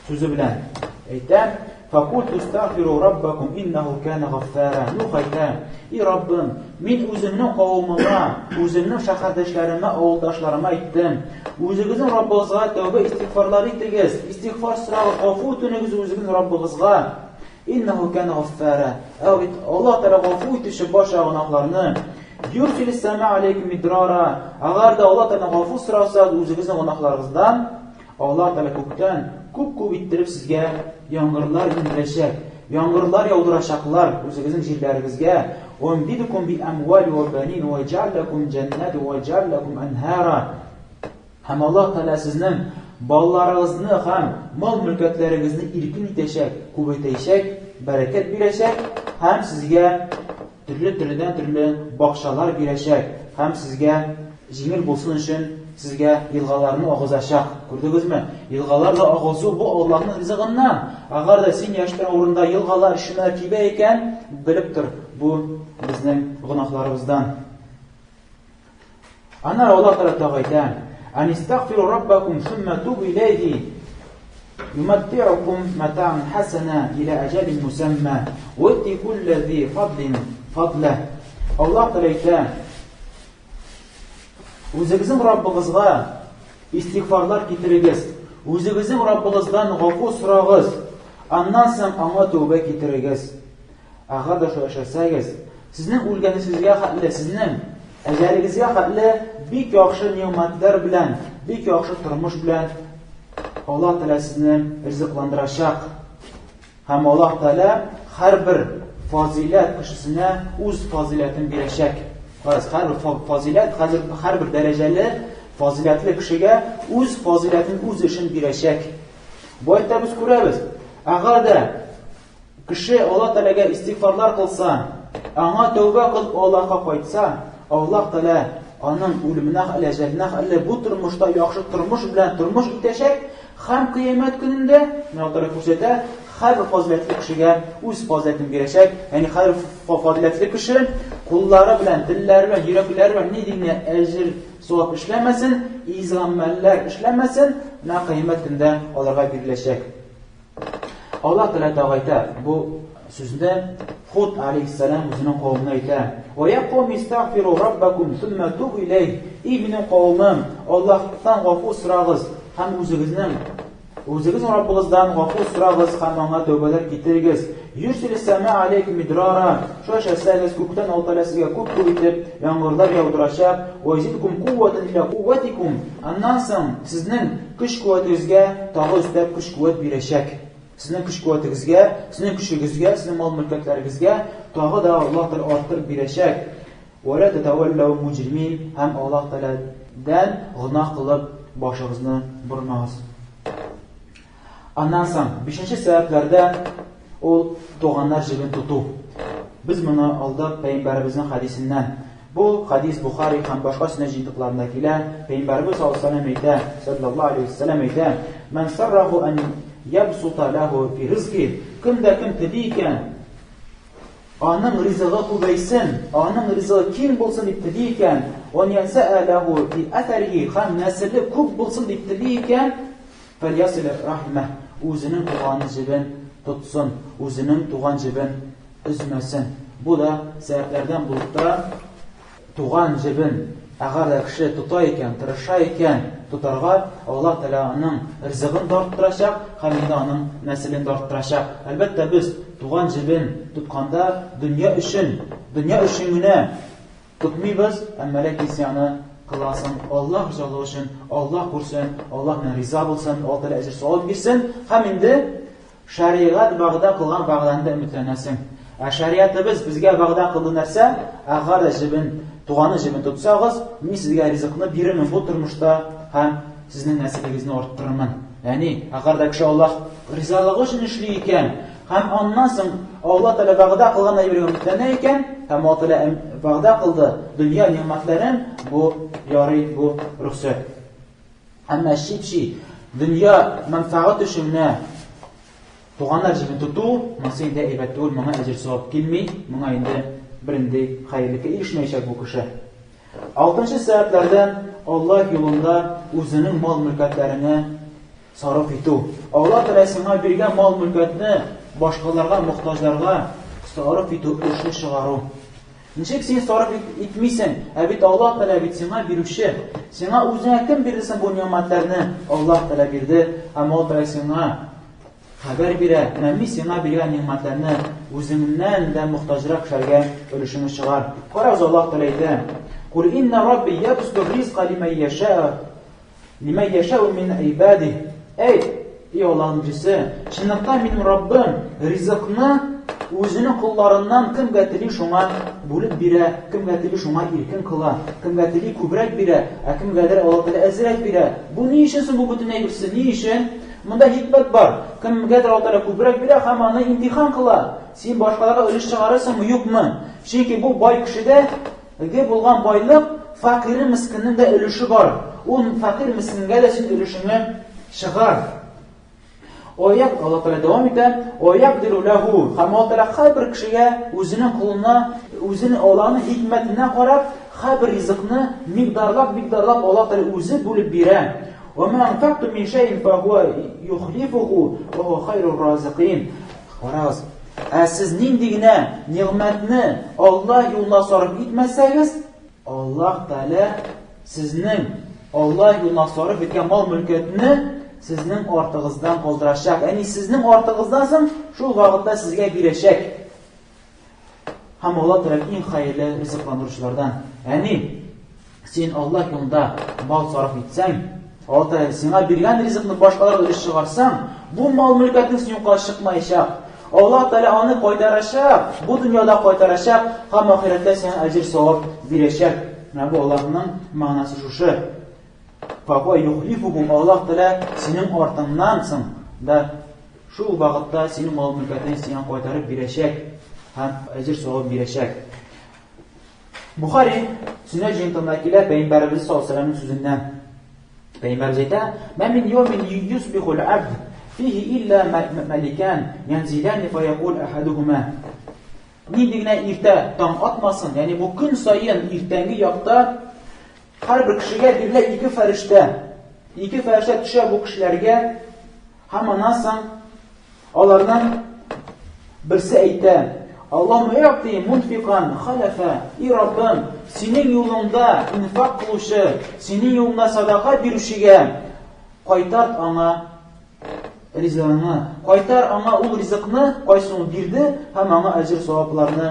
Speaker 1: сүзе белән әйтә: Факульту астагфиру раббакум иннаху кана гаффара. Нух әйтә: "И Раббым, мин үземнең кавымыма, үземнең шәһәрдәшләремә, авылдашларыма әйттем: Үзегезнең Раббыгызга тәүбә истигъфарлар итегез, истигъфар сорагыз, гафу үтенегез үзегезнең Раббыгызга. Иннаху кана гаффара. Ә бит Аллаһ Тәгалә гафу итүче барча гөнаһларны. Юрсилис сама алейкум мидрара. Әгәр дә Аллаһ Тәгалә гафу сорасагыз үзегезнең гөнаһларыгыздан, Аллаһ Тәгалә күктән күп-күп иттереп сезгә яңгырлар иңдерәчәк, яңгырлар яудырачаклар үзегезнең җирләрегезгә. Ва юмдидукум би амвали ва банин ва яҗ'ал лакум җәннат ва яҗ'ал лакум анһара. Һәм Аллаһ Тәгалә сезнең балаларыгызны һәм мал-мөлкәтләрегезне иркен итәчәк, күбәйтәчәк, бәрәкәт бирәчәк һәм сезгә Төрле-төрледән төрле бакчалар бирәчәк һәм сезгә җиңел булсын өчен сезгә елгаларны агызачак. Күрдегезме? Елгалар да агызу бу Аллаһның ризыгыннан. Әгәр дә син яшь торган урында елгалар, чишмәләр кибә икән, белеп тор, бу безнең гөнаһларыбыздан. Аннары Аллаһ Тәгалә тагы әйтә: "Анистагфиру раббакум сумма тубу иләйһи юматти'укум мата'ан хасана иля әҗәлин мусамма ва ю'ти кулла зи фадлин фадла". Аллаһ Тәгалә әйтә: Үзегезнең Раббыгызга истигъфарлар китерегез, үзегезнең Раббыгыздан гафу сорагыз, аннан соң аңа тәүбә китерегез. Әгәр дә шулай эшләсәгез, сезнең үлгәнегезгә хәтле, сезнең әҗәлегезгә хәтле бик яхшы нигъмәтләр белән, бик яхшы тормыш белән Аллаһ Тәгалә сезне ризыкландырачак. Һәм Аллаһ Тәгалә һәрбер фазыйләт кешесенә үз фазыйләтен бирәчәк. Карагыз, һәрбер фазыйләт, хәзер һәрбер дәрәҗәле фазыйләтле кешегә үз фазыйләтен, үз эшен бирәчәк. Бу аятта без күрәбез, әгәр дә кеше Аллаһ Тәгаләгә истигъфарлар кылса, аңа тәүбә кылып Аллаһка кайтса, Аллаһ Тәгалә аның үлеменә әле әҗәленә әле бу тормышта яхшы тормыш белән тормыш итәчәк һәм кыямәт көнендә Аллаһ Тәгалә күрсәтә, һәрбер фазыйләтле кешегә үз фазыйләтен бирәчәк. Ягъни һәрбер фазыйләтле кеше куллары белән, телләре белән, йөрәкләре белән ни генә әҗер савап эшләмәсен, изге гамәлләр эшләмәсен, менә кыямәт көндә аларга биреләчәк. Аллаһ Тәгалә тагы әйтә, бу сүзне Худ алейхиссалам үзенең кавеменә әйтә. Ва я кауми истагфиру раббакум сумма тубу илейх. И минем кавемем, Аллаһтан гафу сорагыз һәм үзегезнең Үзегез Раббыгыздан гафу сорагыз һәм аңа тәүбәләр китерегез. Юрсилис сама алейкум мидрара. Шулай эшләсәгез, күктән Аллаһ Тәгалә сезгә күп-күп итеп яңгырлар яудырачак. Ва язидкум кувватан иля кувватикум. Аннан соң сезнең көч-куәтегезгә тагы өстәп көч-куәт бирәчәк. Сезнең көч-куәтегезгә, сезнең көчегезгә, сезнең мал-мөлкәтләрегезгә тагы да Аллаһ Тәгалә арттырып бирәчәк. Ва ла татаваллау муҗримин. Һәм Аллаһ Тәгаләдән гөнаһ кылып башыгызны бормагыз. Аннан соң, бишенче сәбәпләрдән ул туганнар җебен тоту. Без моны алдык пәйгамбәребезнең хәдисеннән. Бу хәдис Бухари һәм башка сөннәт җыентыкларында килә. Пәйгамбәребез саллаллаһу алейһи ва әйтә, саллаллаһу алейһи ва сәлләм әйтә, "Ман сарраху ан ябсута лаху фи ризки", кем дә кем тели икән, аның ризыгы күбәйсен, аның ризыгы киң булсын дип тели икән, ва янсаа лаху фи әсәрихи, һәм нәселе күп булсын дип тели икән, фәльясил рахимә, үзенең туган җебен тотсын, үзенең туган җебен өзмәсен. Бу да сәбәпләрдән булып тора. Туган җебен әгәр дә кеше тота икән, тырыша икән тотарга, Аллаһ Тәгалә аның ризыгын да арттырачак һәм инде аның нәселен дә арттырачак. Әлбәттә, без туган җебен тотканда дөнья өчен, дөнья өчен генә тотмыйбыз, әмма ләкин син аны кыласың Аллаһ ризалыгы өчен, Аллаһ күрсен, Аллаһ белән риза булсын, Аллаһ Тәгалә әҗер-савап бирсен һәм инде Шәригать вәгъдә кылган вәгъдәне дә өметләнәсең. Ә шәригатебез безгә вәгъдә кылды нәрсә? Әгәр дә җебен, туганы җебен тотсагыз, мин сезгә ризыкны бирермен бу тормышта һәм сезнең нәселегезне арттырырмын. Ягъни, әгәр дә кеше Аллаһ ризалыгы өчен эшли икән, һәм аннан соң Аллаһ Тәгалә вәгъдә кылган әйбергә өметләнә икән, һәм Аллаһ Тәгалә вәгъдә кылды дөнья нигъмәтләрен, бу ярый, бу рөхсәт. Әмма чип-чи дөнья мәнфәгать өчен генә туганнар җебен тоту, монысы инде әйбәт түгел, моңа әҗер-савап килми, моңа инде бернинди хәерлеккә ирешмәячәк бу кеше. Алтынчы сәбәпләрдән Аллаһ юлында үзенең мал-мөлкәтләренә сарыф итү. Аллаһ Тәгалә сиңа биргән мал-мөлкәтне башкаларга, мохтаҗларга сарыф итү, өлешне чыгару. Ничек син сарыф итмисең? Ә бит Аллаһ Тәгалә бит сиңа бирүче. Сиңа үзеңә кем бирде соң бу нигъмәтләрне? Аллаһ Тәгалә бирде. Һәм Аллаһ Тәгалә сиңа хәбәр бирә. Менә мин сиңа биргән нигъмәтләрне үзеңнән дә мохтаҗрак кешеләргә өлешеңне чыгар. Карагыз, Аллаһ Тәгалә әйтә: "Кул инна Рабби ябсуту ризка лимән яшә Лимән яшәү мин гыйбадих. Әйт, и Аллаһның илчесе, чынлыкта минем Раббым ризыкны үзенең колларыннан кемгә тели шуңа бүлеп бирә, кемгә тели шуңа иркен кыла, кемгә тели күбрәк бирә, ә кемгәдер Аллаһ Тәгалә әзрәк бирә. Бу ни өчен соң бу бөтен әйберсе? Ни өчен? Монда хикмәт бар. Кемгәдер Аллаһ Тәгалә күбрәк бирә һәм аны имтихан кыла. Син башкаларга өлеш чыгарасыңмы, юкмы? Чөнки бу бай кешедә Ге булган байлык фәкыйре мескеннең дә өлеше бар. Ул фәкыйрь мескенгә дә син өлешеңне чыгар. Аяк Алла Тәгалә дәвам итә. Аяк ләһу. Һәм Алла Тәгалә һәрбер кешегә үзенең кулына, үзенең Аллаһның хикмәтенә карап, һәрбер ризыкны микъдарлап, микъдарлап Алла Тәгалә үзе бүлеп бирә. Ва ма анфактум мин шәйин фахуа юхлифуху ва хуа хайрур разикин. Карагыз, ә сез нинди генә нигъмәтне Аллаһ юлына сарыф итмәсәгез, Аллаһ Тәгалә сезнең Аллаһ юлына сарыф иткән мал-мөлкәтне сезнең артыгыздан калдырачак. Ягъни сезнең артыгыздан соң шул вакытта сезгә бирәчәк. Һәм Аллаһ Тәгалә иң хәерле ризыкландыручылардан. Ягъни син Аллаһ юлында мал сарыф итсәң, Аллаһ Тәгалә сиңа биргән ризыкны башкаларга өлеш чыгарсаң, бу мал-мөлкәтең син юкка чыкмаячак. Аллаһ Тәгалә аны кайтарачак, бу дөньяда кайтарачак һәм ахирәттә сиңа әҗер савап бирәчәк. Менә бу Аллаһның мәгънәсе шушы. Фахуа юхлифуху Аллаһ Тәгалә синең артыңнан соң да шул вакытта синең мал-мөлкәтең сиңа кайтарып бирәчәк һәм әҗер савап бирәчәк. Бухари сөннәт җыентыгында килә Пәйгамбәребез саллаллаһу алейһи вәсәлләмнең сүзеннән. Пәйгамбәребез әйтә: "Ма мин йawmin юсбихул абд фихи илля маликан янзилани фаякул ахадухума". Нинди генә иртә таң атмасын, ягъни бу көн саен иртәнге якта һәрбер кешегә бирелә ике фәрештә. Ике фәрештә төшә бу кешеләргә һәм аннан соң Аларның берсе әйтә, Аллаһумма i'ти мунфикан халафа, и Раббым, синең юлыңда инфак кылучы, синең юлыңда садака бирүчегә кайтарт аңа ризыгыңны, кайтар аңа ул ризыкны, кайсын ул бирде, һәм аңа әҗер савапларны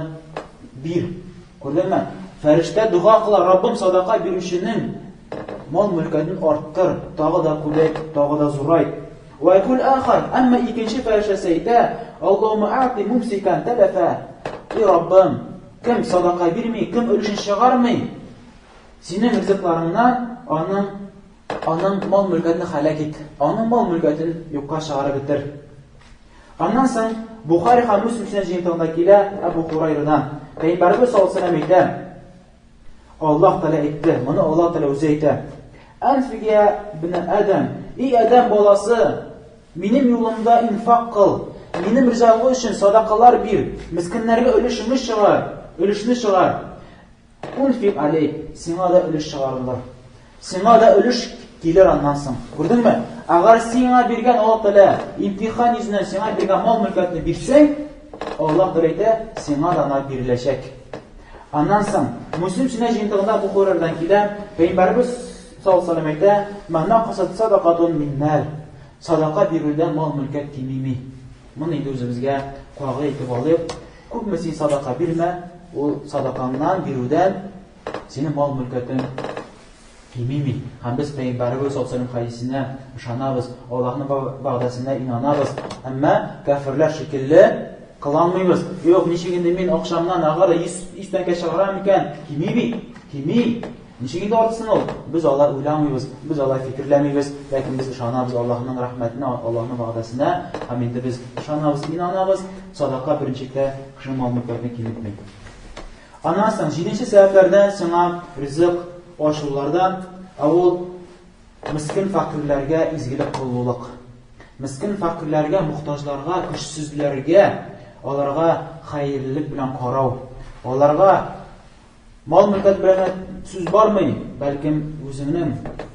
Speaker 1: бир. Күрдеңме? Фәрештә дога кыла, Раббым, садака бирүченең мал-мөлкәтен арттыр, тагы да күбәйт, тагы да зурайт. Вә якул ахар, әмма икенче фәрештәсе әйтә, Аллаһумма а'ти мумсикан тәләфә. И Раббым, кем садака бирми, кем өлешен чыгармый, синең ризыкларыңнан аның аның мал-мөлкәтен һәлак ит, аның мал-мөлкәтен юкка чыгарып бетер. Аннан соң Бухари һәм Муслим сөннәт җыентыгында килә Әбу Хурайрадан. Пәйгамбәребез саллаллаһу алейһи ва әйтә, Аллаһ Тәгалә әйтте, моны Аллаһ Тәгалә үзе әйтә. Әнфик я бне Адәм, и Адәм баласы, минем юлымда инфак кыл, минем ризалыгы өчен садакалар бир, мескеннәргә өлешеңне чыгар, өлешне чыгар. Унфик алей, сиңа да өлеш чыгарылыр. Сиңа да өлеш килер аннан соң. Күрдеңме? Әгәр сиңа биргән Аллаһ Тәгалә имтихан йөзеннән сиңа биргән мал-мөлкәтне бирсәң, Аллаһ Тәгалә әйтә, сиңа да ана биреләчәк. Аннан соң Муслим сөннәт җыентыгында бу Хурайрадан килә, Пәйгамбәребез саллаллаһу алейһи әйтә, "Ма нақасат садакатун мин мал." Садака бирүдән мал-мөлкәт кимеми. Моны инде үзебезгә кагыйдә итеп алыйк. Күпме син садака бирмә, ул садакаңнан бирүдән синең мал-мөлкәтең кимеми. Һәм без Пәйгамбәребез саллаллаһу алейһи хәдисенә ышанабыз, Аллаһның вәгъдәсенә инанабыз. Әмма кәферләр шикелле кыланмыйбыз. Юк, ничек инде мин акчамнан әгәр 100 тәңкә чыгарам икән, кими бит, кими. Ничек инде артсын ул? Без алай уйламыйбыз, без алай фикерләмибез, ләкин без ышанабыз Аллаһның рәхмәтенә, Аллаһның вәгъдәсенә, һәм инде без ышанабыз, инанабыз, садака беренчелектә кешенең мал-мөлкәтен киметми. Аннан соң җиденче сәбәпләрдән сиңа ризык ачулардан, ә ул мескен фәкыйрьләргә изгелек кылулык. Мескен фәкыйрьләргә, мохтаҗларга, көчсезләргә, аларга хәерлелек белән карау. Аларга мал-мөлкәт белән генә сүз бармый, бәлкем үзеңнең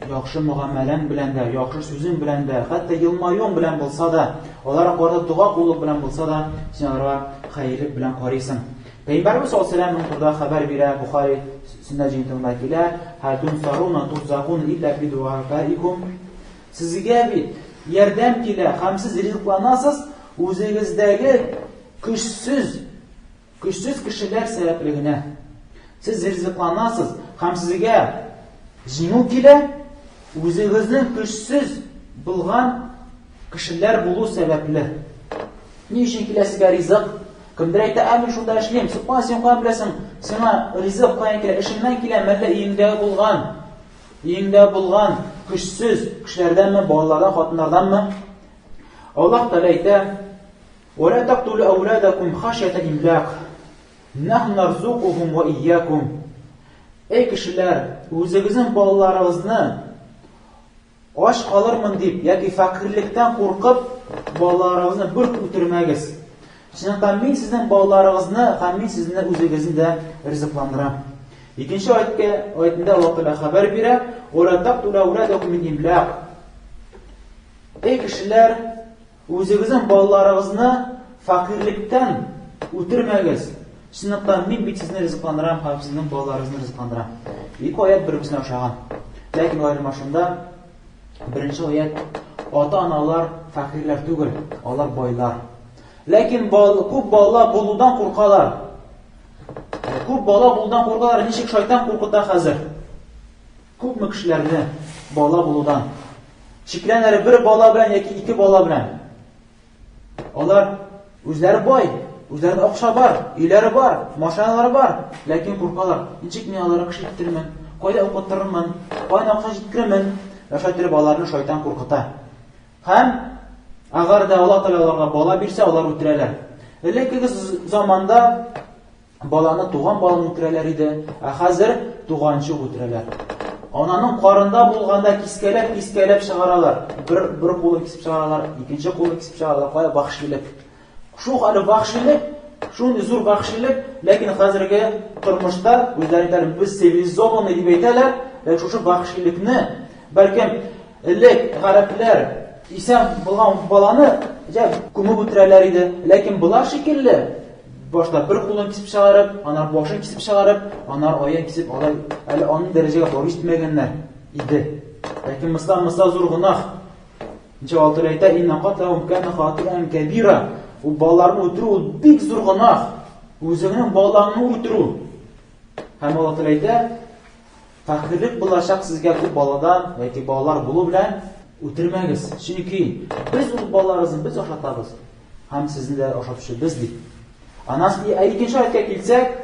Speaker 1: яхшы мөгамәләң белән дә, яхшы сүзең белән дә, хәтта елмаюың белән булса да, аларга карата дога кылулык белән булса да, син аларга хәерлек белән карыйсың. Пәйгамбәребез саллаллаһу алейһи ва турында хәбәр бирә, Бухари сөннәт җыентыгында килә, Һәл тунсаруна турзакун илля би дуафаикум. Сезгә бит ярдәм килә һәм сез ризыкланасыз үзегездәге көчсез көчсез кешеләр сәбәпле генә. Сез ризыкланасыз һәм сезгә җиңү килә үзегезнең көчсез булган кешеләр булу сәбәпле. Ни өчен килә сезгә ризык? Кемдер әйтә, ә мин шунда эшлим. Субхан, син каян беләсең? Сиңа ризык каян килә? Эшеңнән килә, мәллә өеңдә булган? Өеңдә булган көчсез кешеләрдәнме, балалардан, хатыннарданмы? Аллаһ Тәгалә әйтә: "Ва ла тактулу ауладакум хашята имлак. Нахну нарзукухум ва ийякум." Эй кешеләр, үзегезнең балаларыгызны Ач калырмын дип яки фәкыйрьлектән куркып, балаларыгызны бер үтермәгез. Чынлыкта мин сезнең балаларыгызны һәм мин сезне үзегезне дә ризыкландырам. Икенче аятка аятында Аллаһ Тәгалә хәбәр бирә: "Ва тактулу ауладакум мин имлак." Эй кешеләр, үзегезнең балаларыгызны фәкыйрьлектән үтермәгез. Чынлыкта мин бит сезне ризыкландырам һәм сезнең балаларыгызны ризыкландырам. Ике аят бер-берсенә охшаган. Ләкин аерма шунда, беренче аят ата-аналар фәкыйрьләр түгел, алар байлар. Ләкин бал, күп бала булудан куркалар. Күп бала булудан куркалар, ничек шайтан куркыта хәзер. Күпме кешеләрне бала булудан. Шикләнәләр бер бала белән яки ике бала белән. Алар Үзләре бай, үзләрендә акча бар, өйләре бар, машиналары бар, ләкин куркалар. Ничек мин аларны кеше иттермен? Кайда укытырмын? Кайдан акча җиткерермен? Шулай иттереп аларны шайтан куркыта. Һәм әгәр дә Аллаһ Тәгалә аларга бала бирсә, алар үтерәләр. Элеккеге заманда баланы туган баланы үтерәләр иде, ә хәзер туганчы үтерәләр. Ананың карында булганда кискәләп-кискәләп чыгаралар. Бер бер кулын кисеп чыгаралар, икенче кулын кисеп чыгаралар. Кая вахшилек. Шул хәле вахшилек, шундый зур вахшилек, ләкин хәзерге тормышта үзләре әйтәләр, без цивилизованный дип әйтәләр, ләкин шушы вахшилекне бәлкем Элек гарәпләр исән булган баланы җә күмеп үтерәләр иде. Ләкин болар шикелле башта бер кулын кисеп чыгарып, анар башын кисеп чыгарып, анар аягын кисеп, алай әле аның дәрәҗәгә барып җитмәгәннәр иде. Ләкин мысла мысла зур гөнаһ. Ничә Аллаһ Тәгалә әйтә, инна катлахум кана хатиан кабира. Ул балаларны үтерү ул бик зур гөнаһ. Үзеңнең балаңны үтерү. Һәм Аллаһ Тәгалә әйтә, Фәкыйрьлек булачак сезгә күп баладан яки балалар булу белән үтермәгез, чөнки без ул балаларыбызны без ашатабыз һәм сезне дә ашатучы без дип. Аннан ә икенче аятка килсәк,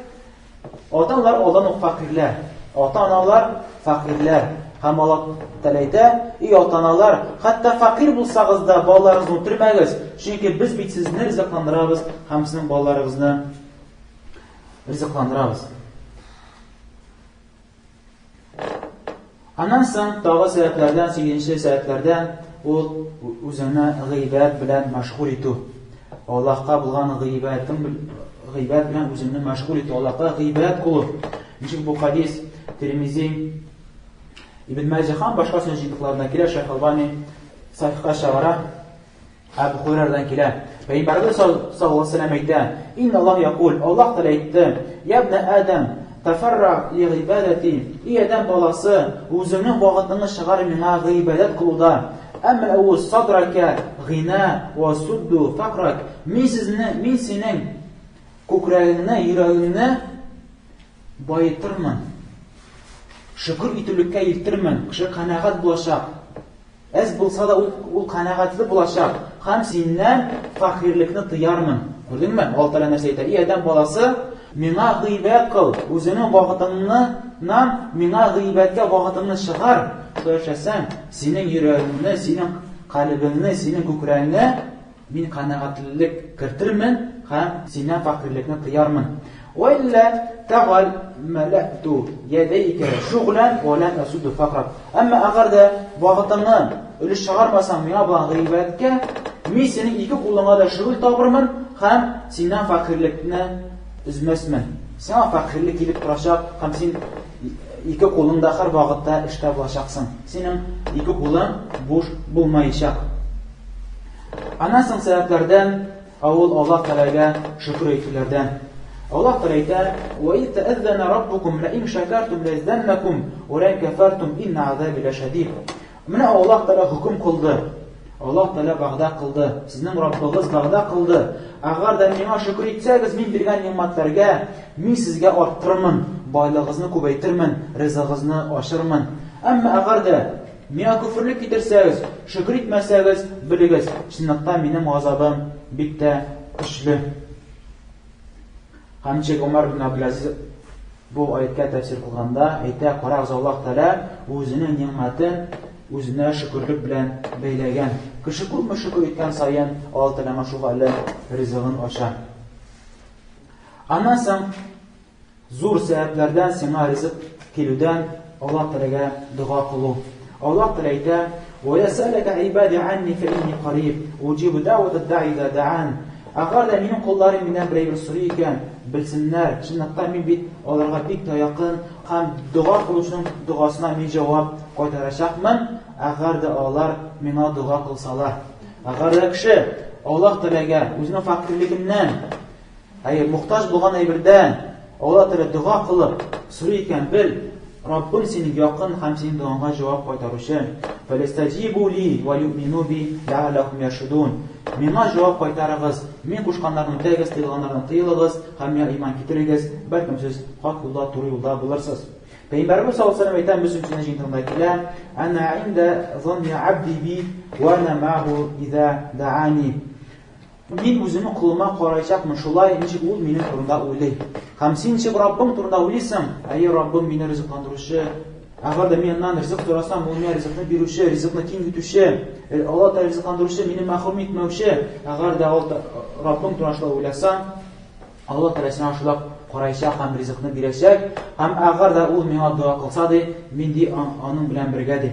Speaker 1: ата-аналар алдан ук фәкыйрьләр. Ата-аналар фәкыйрьләр. Һәм Аллаһ Тәгалә әйтә, "И ата-аналар, хәтта фәкыйрь булсагыз да балаларыгызны үтермәгез, чөнки без бит сезне ризыкландырабыз һәм сезнең балаларыгызны ризыкландырабыз." Аннан соң тагы сәбәпләрдән, сигезенче сәбәпләрдән ул үзеңне гыйбадәт белән мәшгуль итү. Аллаһка булган гыйбадәтең гыйбадәт белән үзеңне мәшгуль итү, Аллаһка гыйбадәт кылу. Ничек бу хадис Тирмизи, Ибн Маҗа һәм башка сөннәт җыентыкларында килә, Шәйх Албани сахихка чыгара. Әбу Хурайрадан килә. Пәйгамбәребез саллаллаһу алейһи ва сәлләм әйтә: "Инна Аллаһ якул, Аллаһ Тәгалә әйтте: Я ибн Адам, тафарра ли гыйбадати. И Адәм баласы, үзеңнең вакытыңны чыгар миңа гыйбадәт кылуда. Әмләү садрака гина ва судду факрак. Мин сезне, мин синең күкрәгеңне, йөрәгеңне баетырмын. Шөкер итүлеккә илтермен. Кеше канәгать булачак. Әз булса да ул, ул канәгатьле булачак һәм синнән фәкыйрьлекне тыярмын. Күрдеңме? Аллаһ Тәгалә нәрсә әйтә? И адәм баласы, миңа гыйбадәт кыл, үзеңнең вакытыңны нан миңа гыйбадәткә вакытыңны чыгар. Шулай эшләсәң, синең йөрәгеңне, синең калебеңне, синең күкрәгеңне Мин канәгатьлелек кертермен һәм синнән фәкыйрьлекне тыярмын. Вә илля тәгъәл мәләту ядәйкә шуглән вә лән әсудду фәкърак. Әмма әгәр дә вакытыңны өлеш чыгармасаң миңа булган гыйбадәткә, мин синең ике кулыңа да шөгыль табырмын һәм синнән фәкыйрьлекне өзмәсмен. Сиңа фәкыйрьлек килеп торачак һәм син ике кулың да һәр вакытта эштә булачаксың. Синең ике кулың буш булмаячак. Аннан соң сәбәпләрдән авыл Аллаһ Тәгаләгә шөкер әйтүләрдән. Аллаһ Тәгалә әйтә: "Ва из тәәззәнә раббукум ла ин шакартум ла азданнакум ва ла ин кафартум инна азаби лашадид." Менә Аллаһ Тәгалә хөкем кылды. Аллаһ Тәгалә вәгъдә кылды. Сезнең Раббыгыз вәгъдә кылды. Әгәр дә миңа шөкер итсәгез, мин биргән нигъмәтләргә мин сезгә арттырырмын, байлыгыгызны күбәйтермен, ризыгыгызны ачырмын. Әмма әгәр дә Миңа көферлек китерсәгез, шөкер итмәсәгез, белегез, чынлыкта минем газабым бик тә көчле. Һәм ничек Умар бин Абдулазиз бу аятькә тәфсир кылганда әйтә, карагыз, Аллаһ Тәгалә үзенең нигъмәтен үзенә шөкерлек белән бәйләгән. Кеше күпме шөкер иткән саен, Аллаһ Тәгалә аңа шул әле ризыгын ача. Аннан соң Зур сәбәпләрдән сиңа ризык килүдән Аллаһ Тәгаләгә дога кылу. Аллаһ Тәгалә әйтә: "Ва ясәләкә гыйбади анни фә инни кариб, уҗибу дәгъватад даи иза даан." Әгәр дә минем колларым миннән бер әйбер сорый икән, белсеннәр, чынлыкта мин бит аларга бик тә якын һәм дога кылучының догасына мин җавап кайтарачакмын, әгәр дә алар миңа дога кылсалар. Әгәр дә кеше Аллаһ Тәгаләгә үзенең фәкыйрьлегеннән Әйе, мохтаҗ булган әйбердән Алла Тәгалә дога кылып сорый икән, бел, Раббың синең якын һәм синең догаңа җавап кайтаручы. Фәләстәҗибу ли ва юмину би ләалләһум яршудун. Миңа җавап кайтарыгыз, мин кушканнарны үтәгез, тыелганнардан тыелыгыз һәм миңа иман китерегез, бәлкем сез хак юлда, туры юлда булырсыз. Пәйгамбәребез саллаллаһу алейһи ва сәлләм әйтә, Мөслим сөннәт җыентыгында килә, Ана инда занни абди би ва ана ма'ху иза даани. Мин үземнең колыма караячакмын шулай, ничек ул минем турында уйлый. Һәм син ничек Раббың турында уйлыйсың? Әйе, Раббым мине ризыкландыручы. Әгәр дә мин аннан ризык сорасам, ул миңа ризыкны бирүче, ризыкны киң итүче, Алла Тәгалә ризыкландыручы, мине мәхрүм итмәүче. Әгәр дә ул Раббың турында шулай уйласаң, Алла Тәгалә сиңа шулай караячак һәм ризыкны бирәчәк. Һәм әгәр дә ул миңа дога кылса, ди, мин ди аның белән бергә, ди.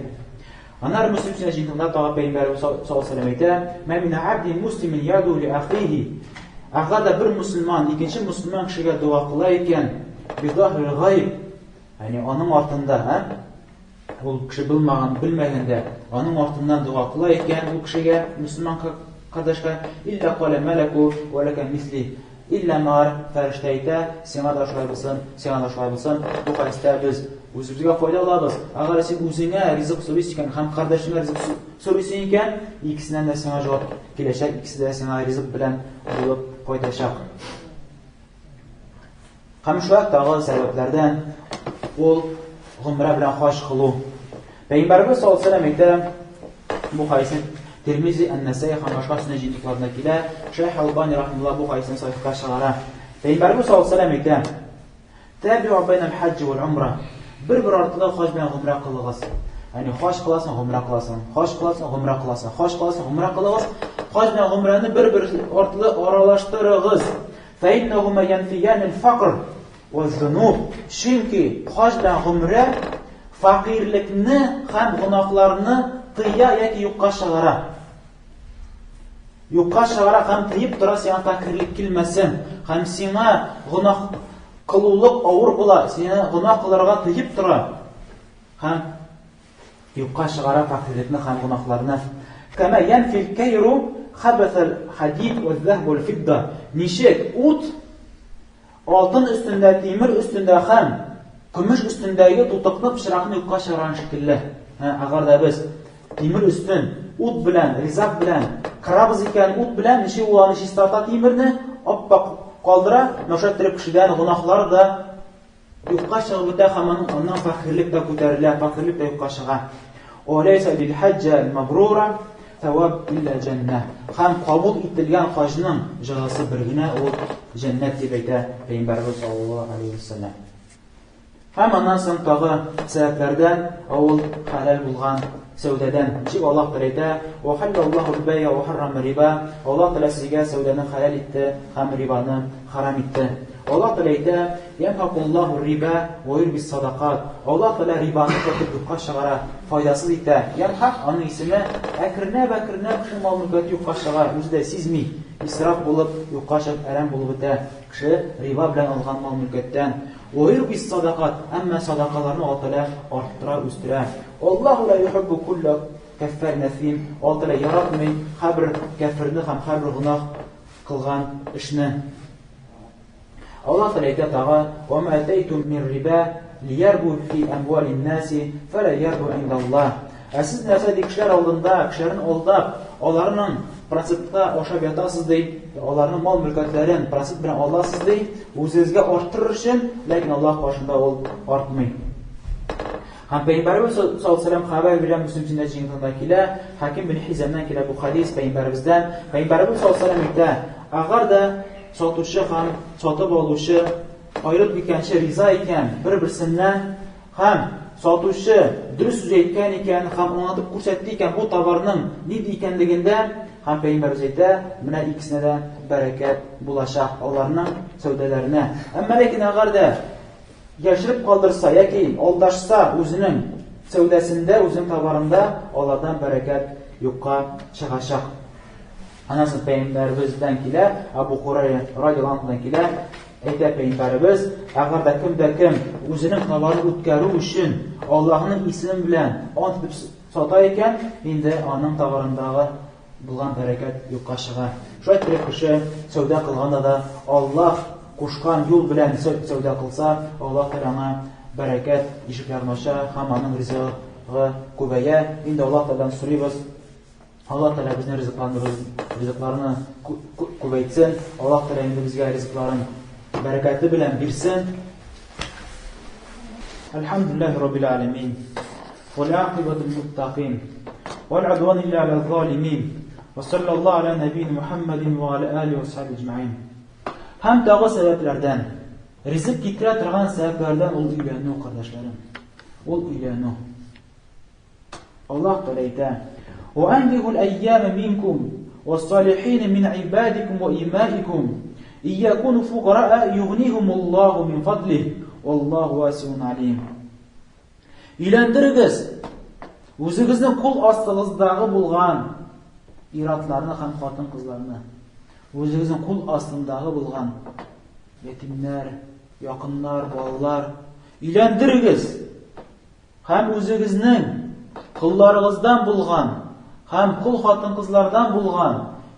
Speaker 1: Аннары Мөслим сөннәт җыентыгында тагы Пәйгамбәребез саллаллаһу алейһи ва сәлләм әйтә, "Мә мин абдин муслимин яду ли ахихи". Әгәр дә бер мөселман икенче мөселман кешегә дога кыла икән, бидахрил гайб, ягъни аның артында, һә? Ул кеше булмаган, белмәгәндә, аның артыннан дога кыла икән, ул кешегә, мөселман кардәшкә, илля каля мәләку ва лака мисли. Иллә мәгәр фәрештә әйтә, сиңа да шулай булсын, сиңа да шулай булсын. Бу хәдистә без үзебезгә файда алабыз. Әгәр син үзеңә ризык сорыйсың икән һәм кардәшеңә ризык сорыйсың икән, икесеннән дә сиңа җавап киләчәк, икесе дә сиңа ризык белән булып кайтачак. Һәм шулай тагы сәбәпләрдән ул гомрә белән хаҗ кылу. Пәйгамбәребез саллаллаһу алейһи ва әйтә, бу хәдисне Тирмизи, Ан-Насаи һәм башка сөннәт җыентыкларында килә. Шәйх Албани рахимулла бу хәдисне сахихка чыгара. Пәйгамбәребез саллаллаһу алейһи ва әйтә, Табиу байна аль-хаҗҗ вал умра. Бер-бер артлы хаҗ белән гомрә кылыгыз. Ягъни хаҗ кыласың, гомрә кыласың. Хаҗ кыласың, гомрә кыласың. Хаҗ кыласың, гомрә кылыгыз. Хаҗ белән гомрәне бер-бер артлы аралаштырыгыз. Фәиннәһума янфиянил факр ва зунуб. Чөнки хаҗ белән гомрә фәкыйрьлекне һәм гөнаһларны тыя яки юкка чыгара. Юкка чыгара һәм тыеп тора сиңа фәкыйрьлек килмәсен. Һәм сиңа гөнаһ кылулык авыр була, сине гөнаһ кылырга тыеп тора. Һәм юкка чыгара фәкыйрьлекне һәм гөнаһларны. Кәмә янфил кәйру хәбәсәл хадид вә зәһб вәл фидда. Ничек ут алтын өстендә, тимер өстендә һәм көмеш өстендәге тутыкны, пычракны юкка чыгарган шикелле. Әгәр дә без тимер өстен ут белән, ризак белән кырабыз икән, ут белән ничек ул аны чистарта тимерне, ап-ак калдыра, менә шулай иттереп кешедән гөнаһлар да юкка чыгып бетә һәм аның аннан фәкыйрьлек тә күтәрелә, фәкыйрьлек тә юкка чыга. Оләйсә лил хаҗҗа мәбрура саваб илля җәннә. Һәм кабул ителгән хаҗның җәзасы бер генә, ул җәннәт дип әйтә Пәйгамбәребез саллаллаһу алейһи ва сәлләм. Һәм аннан соң тагы сәбәпләрдән ул хәләл булган сәүдәдән. Ничек Аллаһ Тәгалә әйтә: "Ва халлаллаһу аль-бәй'a ва харрама риба". Аллаһ Тәгалә сезгә сәүдәне хәләл итте һәм рибаны харам итте. Аллаһ Тәгалә әйтә: "Ямхакуллаһу риба ва юрбис садакат". Аллаһ Тәгалә рибаны кертеп юкка чыгара, файдасыз итә. Ямхак аның исеме әкренләп-әкренләп кеше мал-мөлкәте юкка чыга, үзе дә сизми, исраф булып, юкка чыгып, әрәм булып бетә. Кеше риба белән алган мал-мөлкәттән. Ва юрбис садакат, әмма садакаларны Аллаһ Тәгалә арттыра, үстерә. Аллаһу ла юхиббу кулла кәффар нәсим. Аллаһ Тәгалә яратмый һәрбер кәфирне һәм һәрбер гөнаһ кылган эшне. Аллаһ Тәгалә әйтә тагы: "Ва ма атайтум мин риба лиярбу фи амвалин наси фала ярбу индаллаһ". Ә сез нәрсә ди кешеләр алдында, кешеләрне алдап, аларның процентка ашап ятасыз ди, аларның мал-мөлкәтләрен процент белән аласыз ди, үзегезгә арттырыр өчен, ләкин Аллаһ каршында ул артмый. Һәм Пәйгамбәребез саллаллаһу алейһи вәсәлләм хәбәр бирә, Мөслим сөннәт җыентыгында килә, Хаким бин Хизәмнән килә бу хадис Пәйгамбәребездән. Пәйгамбәребез саллаллаһу алейһи вәсәлләм әйтә, әгәр дә сатучы һәм сатып алучы аерылып киткәнче риза икән бер-берсеннән һәм сатучы дөрес сүз әйткән икән һәм аңлатып күрсәтте икән бу товарның нинди икәнлегендә, һәм Пәйгамбәребез әйтә, менә икесенә дә бәрәкәт булачак аларның сәүдәләренә. Әмма ләкин әгәр дә яшереп калдырса яки алдашса үзенең сәүдәсендә, үзенең товарында, алардан бәрәкәт юкка чыгачак. Аннан соң пәйгамбәребездән килә, Абу Хурайра радиаллаһу анһудан килә, әйтә пәйгамбәребез, әгәр дә кем дә кем үзенең товарын үткәрү өчен Аллаһның исеме белән ант итеп сата икән, инде аның товарындагы булган бәрәкәт юкка чыга. Шулай итеп кеше сәүдә кылганда да Аллаһ кушкан юл белән сәүдә кылса, Аллаһ Тәгалә аңа бәрәкәт ишекләрен ача һәм аның ризыгы күбәя. Инде Аллаһ Тәгаләдән сорыйбыз, Аллаһ Тәгалә безне ризыкландыру, ризыкларны күбәйтсен. Аллаһ Тәгалә инде безгә ризыкларын бәрәкәте белән бирсен. Әлхәмдүлилләһи раббил аләмин. Вәл ақибату лил муттакин. Вәл удван илля аля залимин. Ва саллаллаһу аля нәбиина Мухаммадин ва аля алихи ва сахби әҗмәгыйн. Һәм тагы сәбәпләрдән, ризык китерә торган сәбәпләрдән ул өйләнү, кардәшләрем. Ул өйләнү. Аллаһ Тәгалә әйтә: "Ва анкихул айяма минкум вас-салихин мин ибадикум ва имаикум иякуну фукараа югнихумуллаһу мин фадлих валлаһу васиун алим." Өйләндерегез үзегезнең кул астыгыздагы булган иратларны һәм хатын-кызларны. Үзегезнең кул астындагы булган ятимнәр, якыннар, балалар. Өйләндерегез һәм үзегезнең колларыгыздан булган һәм кол хатын-кызлардан булган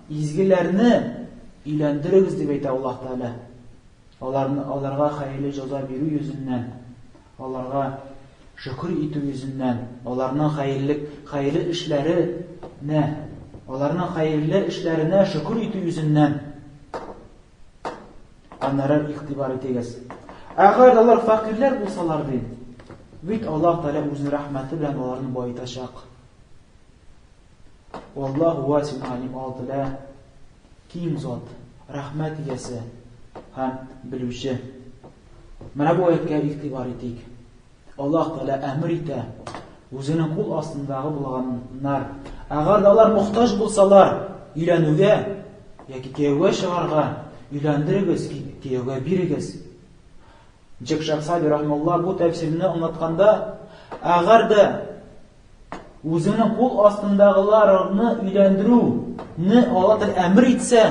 Speaker 1: изгеләрне өйләндерегез дип әйтә Аллаһ Тәгалә. Аларны аларга хәерле җәза бирү йөзеннән, аларга шөкер итү йөзеннән, аларның хәерле хәерле эшләренә, аларның хәерле эшләренә шөкер итү йөзеннән. Аннары игътибар итегез. Әгәр алар фәкыйрьләр булсалар ди, бит Аллаһ Тәгалә үзенең рәхмәте белән аларны баетачак. Валлаһу васиун алим. Аллаһ Тәгалә киң зат, рәхмәт иясе һәм белүче. Менә бу аятькә игътибар итик. Аллаһ Тәгалә әмер итә, үзенең кул астындагы булганнар, әгәр дә алар мохтаҗ булсалар, өйләнүгә яки кияүгә чыгарга, өйләндерегез, кияүгә бирегез. Ничек Шәйх Сади рахимулла бу тәфсирне аңлатканда, әгәр дә үзенең кул астындагыларны өйләндерүне Алла Тәгалә әмер итсә,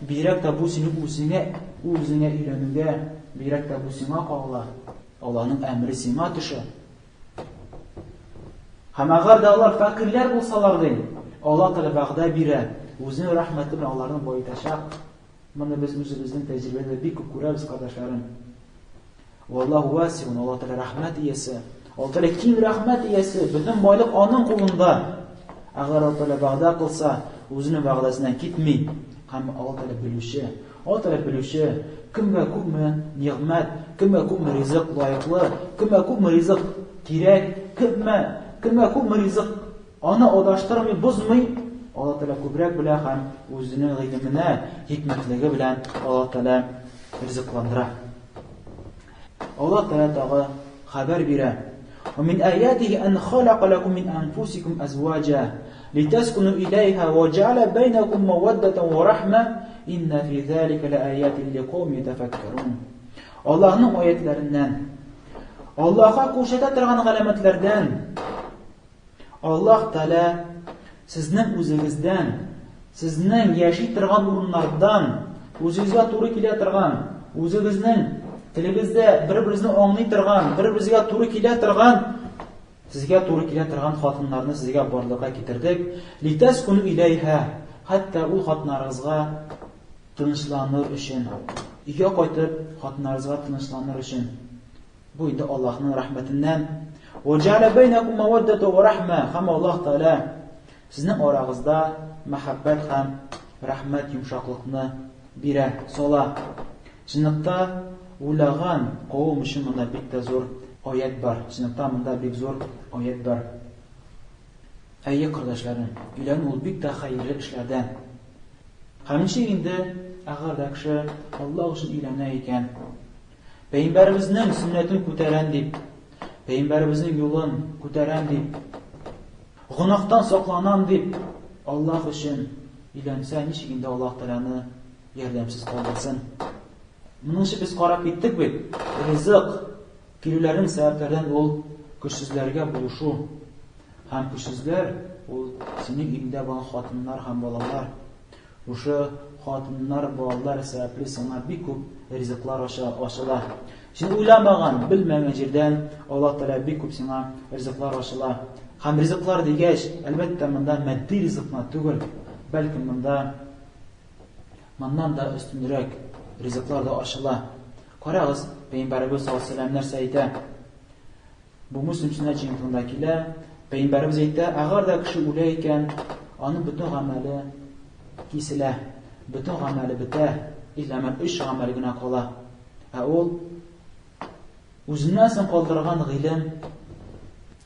Speaker 1: бигрәк тә бу синең үзеңә, үзеңә өйләнүгә, бигрәк тә бу сиңа кагыла. Аллаһның әмере сиңа төшә. Һәм әгәр дә алар фәкыйрьләр булсалар ди, Алла Тәгалә вәгъдә бирә, үзенең рәхмәте белән аларны баетачак. Моны без үзебезнең тәҗрибәдә бик күп күрәбез, кардәшләрем. Валлаһу васиун, Аллаһ Тәгалә рәхмәт иясе. Аллаһ Тәгалә киң рәхмәт иясе, бөтен байлык аның кулында. Әгәр Аллаһ Тәгалә вәгъдә кылса, үзенең вәгъдәсеннән китми. Һәм Аллаһ Тәгалә белүче. Аллаһ Тәгалә белүче, кемгә күпме нигъмәт, кемгә күпме ризык лаеклы, кемгә күпме ризык кирәк, кемгә, кемгә күпме ризык аны адаштырмый, бозмый, Аллаһ Тәгалә күбрәк белә һәм үзенең гыйлеменә, хикмәтлеге белән Аллаһ Тәгалә ризыкландыра. Аллаһ Тәгалә тагы хәбәр бирә. ومن آياته أن خلق لكم من أنفسكم أزواجا لتسكنوا إليها وجعل بينكم مودة ورحمة إن في ذلك لآيات لقوم يتفكرون. Аллаһның аятларыннан, Аллаһка күрсәтә торган галәмәтләрдән Аллаһ Тәгалә сезнең үзегездән, сезнең яши торган урыннардан, үзегезгә туры килә торган, үзегезнең телегездә бер-берегезне аңлый торган, бер-берегезгә туры килә торган, сезгә туры килә торган хатыннарны сезгә барлыкка китердек. Литәскуну иләйһә, хәтта ул хатыннарыгызга тынычланыр өчен, өйгә кайтып, хатыннарыгызга тынычланыр өчен. Бу инде Аллаһның рәхмәтеннән. Ва җә'алә бәйнәкум мәвәддәтә ва рәхмә. Һәм Аллаһ Тәгалә сезнең арагызда мәхәббәт һәм рәхмәт йомшаклыкны бирә, сала. Чынлыкта уйлаган кавым өчен монда бик тә зур аять бар. Чынлыкта монда бик зур аять бар. Әйе, кардәшләрем, өйләнү ул бик тә хәерле эшләрдән. Һәм ничек инде, әгәр дә кеше Аллаһ өчен өйләнә икән, Пәйгамбәребезнең сөннәтен күтәрәм дип, пәйгамбәребезнең юлын күтәрәм дип, гөнаһтан сакланам дип, Аллаһ өчен өйләнсә, ничек инде Аллаһ Тәгаләне ярдәмсез калдырсын? Моның өчен без карап киттек бит. Ризык килүләрнең сәбәпләрдән ул көчсезләргә булышу. Һәм көчсезләр ул синең өеңдә булган хатыннар һәм балалар. Шушы хатыннар, балалар сәбәпле сиңа бик күп ризыклар ачыла. Син уйламаган, белмәгән җирдән Аллаһ Тәгалә бик күп сиңа ризыклар ачыла. Һәм ризыклар дигәч, әлбәттә, монда матди ризык кына түгел, бәлки монда моннан да өстенрәк ризыклар да ачыла. Карагыз, Пәйгамбәребез саллаллаһу алейһи ва сәлләм нәрсә әйтә? Бу Мөслим сөннәт җыентыгында килә. Пәйгамбәребез әйтә, әгәр дә кеше үлә икән, аның бөтен гамәле киселә, бөтен гамәле бетә, иллә мин өч гамәл генә кала. Ә ул үзеннән соң калдырган гыйлем,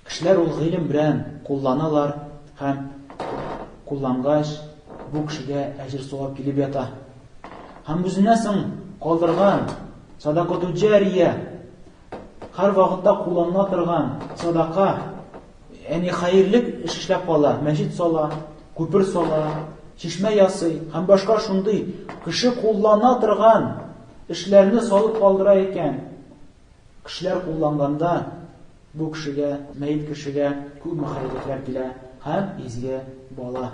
Speaker 1: кешеләр ул гыйлем белән кулланалар һәм куллангач, бу кешегә әҗер-савап килеп ята. Һәм үзеннән соң калдырган садакату җария, һәр вакытта кулланыла торган садака, ягъни хәерлек эш эшләп кала, мәчет сала, күпер сала, чишмә ясый һәм башка шундый кеше куллана торган эшләрне салып калдыра икән. Кешеләр кулланганда бу кешегә, мәет кешегә күпме хәерлекләр килә һәм изге бала.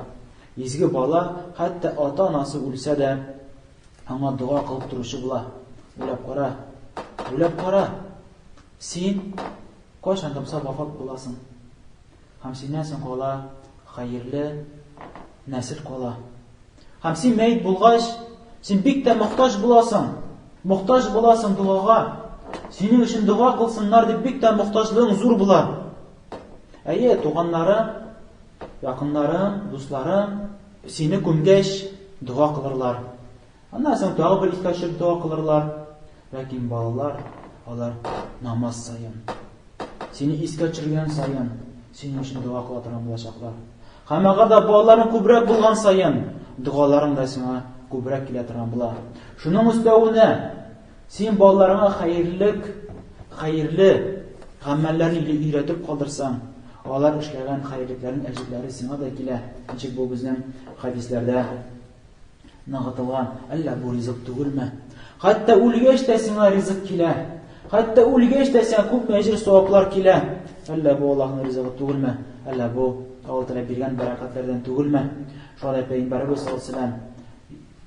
Speaker 1: Изге бала, хәтта ата-анасы үлсә дә, аңа дога кылып торучы була. Уйлап кара. Уйлап кара. Син кайчан да булса вафат буласың. Һәм синнән соң кала хәерле нәсел кала. Һәм син мәет булгач, син бик тә мохтаҗ буласың. Мохтаҗ буласың догага. Синең өчен дога кылсыннар дип бик тә мохтаҗлыгың зур була. Әйе, туганнарың, якыннарың, дусларың сине күмгәч дога кылырлар. Аннан соң тагы бер искә төшереп дога кылырлар. Ләкин балалар, алар намаз саен, сине искә төшергән саен, синең өчен дога кыла торган булачаклар. Һәм әгәр дә балаларың күбрәк булган саен, догаларың да сиңа күбрәк килә торган була. Шуның өстәвенә, син балаларыңа хәерлек, хәерле гамәлләрне өйрәтеп калдырсаң, алар эшләгән хәерлекләрнең әҗерләре сиңа да килә. Ничек бу безнең хәдисләрдә ныгытылган. Әллә бу ризык түгелме? Хәтта үлгәч тә сиңа ризык килә. Хәтта үлгәч тә сиңа күпме әҗер саваплар килә. Әллә бу Аллаһның ризыгы түгелме? Әллә бу Аллаһ Тәгалә биргән бәрәкәтләрдән түгелме? Шулай да Пәйгамбәребез саллаллаһу алейһи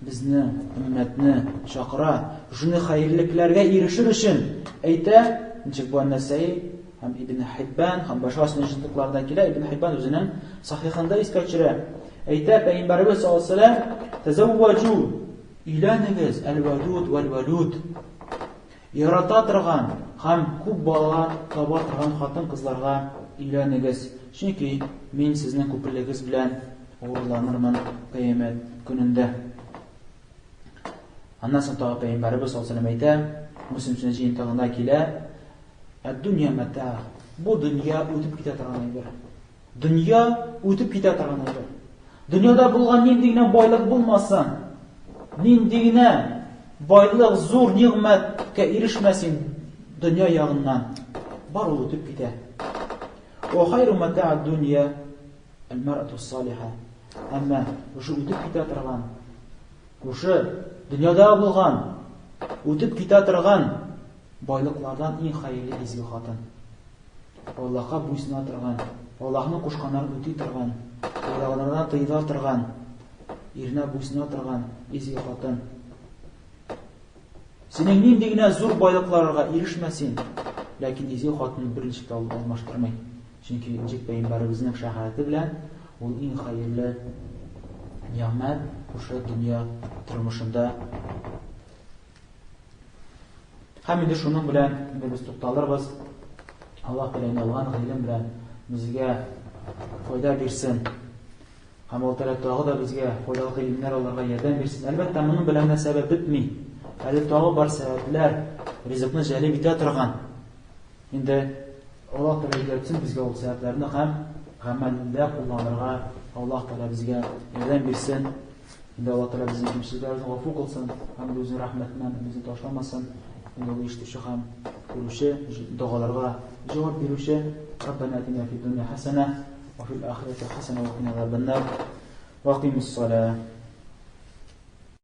Speaker 1: безне, өммәтне чакыра, шуны хәерлекләргә ирешер өчен әйтә, ничек бу Ән-Насаи һәм Ибн Хиббан һәм башка сөннәт җыентыкларында килә, Ибн Хиббан үзенең сахихында искә төшерә. Әйтә Пәйгамбәребез саллаллаһу алейһи ва сәлләм, "Тазавваҗу" өйләнегез, әл-вадуд вәл-валуд. Ярата торган һәм күп бала таба торган хатын-кызларга өйләнегез, чөнки мин сезнең күплегегез белән горурланырмын кыямәт көнендә. Аннан соң тагы Пәйгамбәребез саллаллаһу алейһи ва сәлләм әйтә, Мөслим сөннәт җыентыгында килә, Әд-дөнья мәтә. Бу дөнья үтеп китә торган әйбер. Дөнья үтеп китә торган әйбер. Дөньяда булган нинди генә байлык булмасын, нинди генә байлык, зур нигъмәткә ирешмәсен дөнья ягыннан, бар ул үтеп китә. Ва хайру мата'ад дөнья әл-мар'ату салиха. Әмма шушы үтеп китә торган, шушы дөньяда булган, үтеп китә торган Байлыклардан иң хәерле изге хатын. Аллаһка буйсына торган, Аллаһның кушканнарын үти торган, тыйлаганнардан тыела торган, иренә буйсына торган изге хатын. Синең нинди генә зур байлыкларга ирешмә син, ләкин изге хатын берничек тә алмаштырмый. Чөнки ничек пәйгамбәребезнең шәһадәте белән ул иң хәерле нигъмәт шушы дөнья тормышында. Һәм инде шуның белән инде без тукталырбыз. Аллаһ Тәгалә алган гыйлем белән безгә файда бирсен. Һәм Аллаһ Тәгалә тагы да безгә файдалы гыйлемнәр алырга ярдәм бирсен. Әлбәттә, моның белән генә сәбәп бетми. Әле тагы бар сәбәпләр ризыкны җәлеп итә торган. Инде Аллаһ Тәгалә өйрәтсен безгә ул сәбәпләрне һәм гамәлдә кулланырга Аллаһ Тәгалә безгә ярдәм бирсен. Инде Аллаһ Тәгалә безнең кимчелекләребезне гафу кылсын һәм үзенең рәхмәтеннән безне ташламасын. Инде ул ишетүче һәм күрүче, догаларга җавап бирүче. Раббана атина фид дөнья хәсәнә ва фил ахирати хәсәнә ва кина азабаннар. Ва кыймус салә.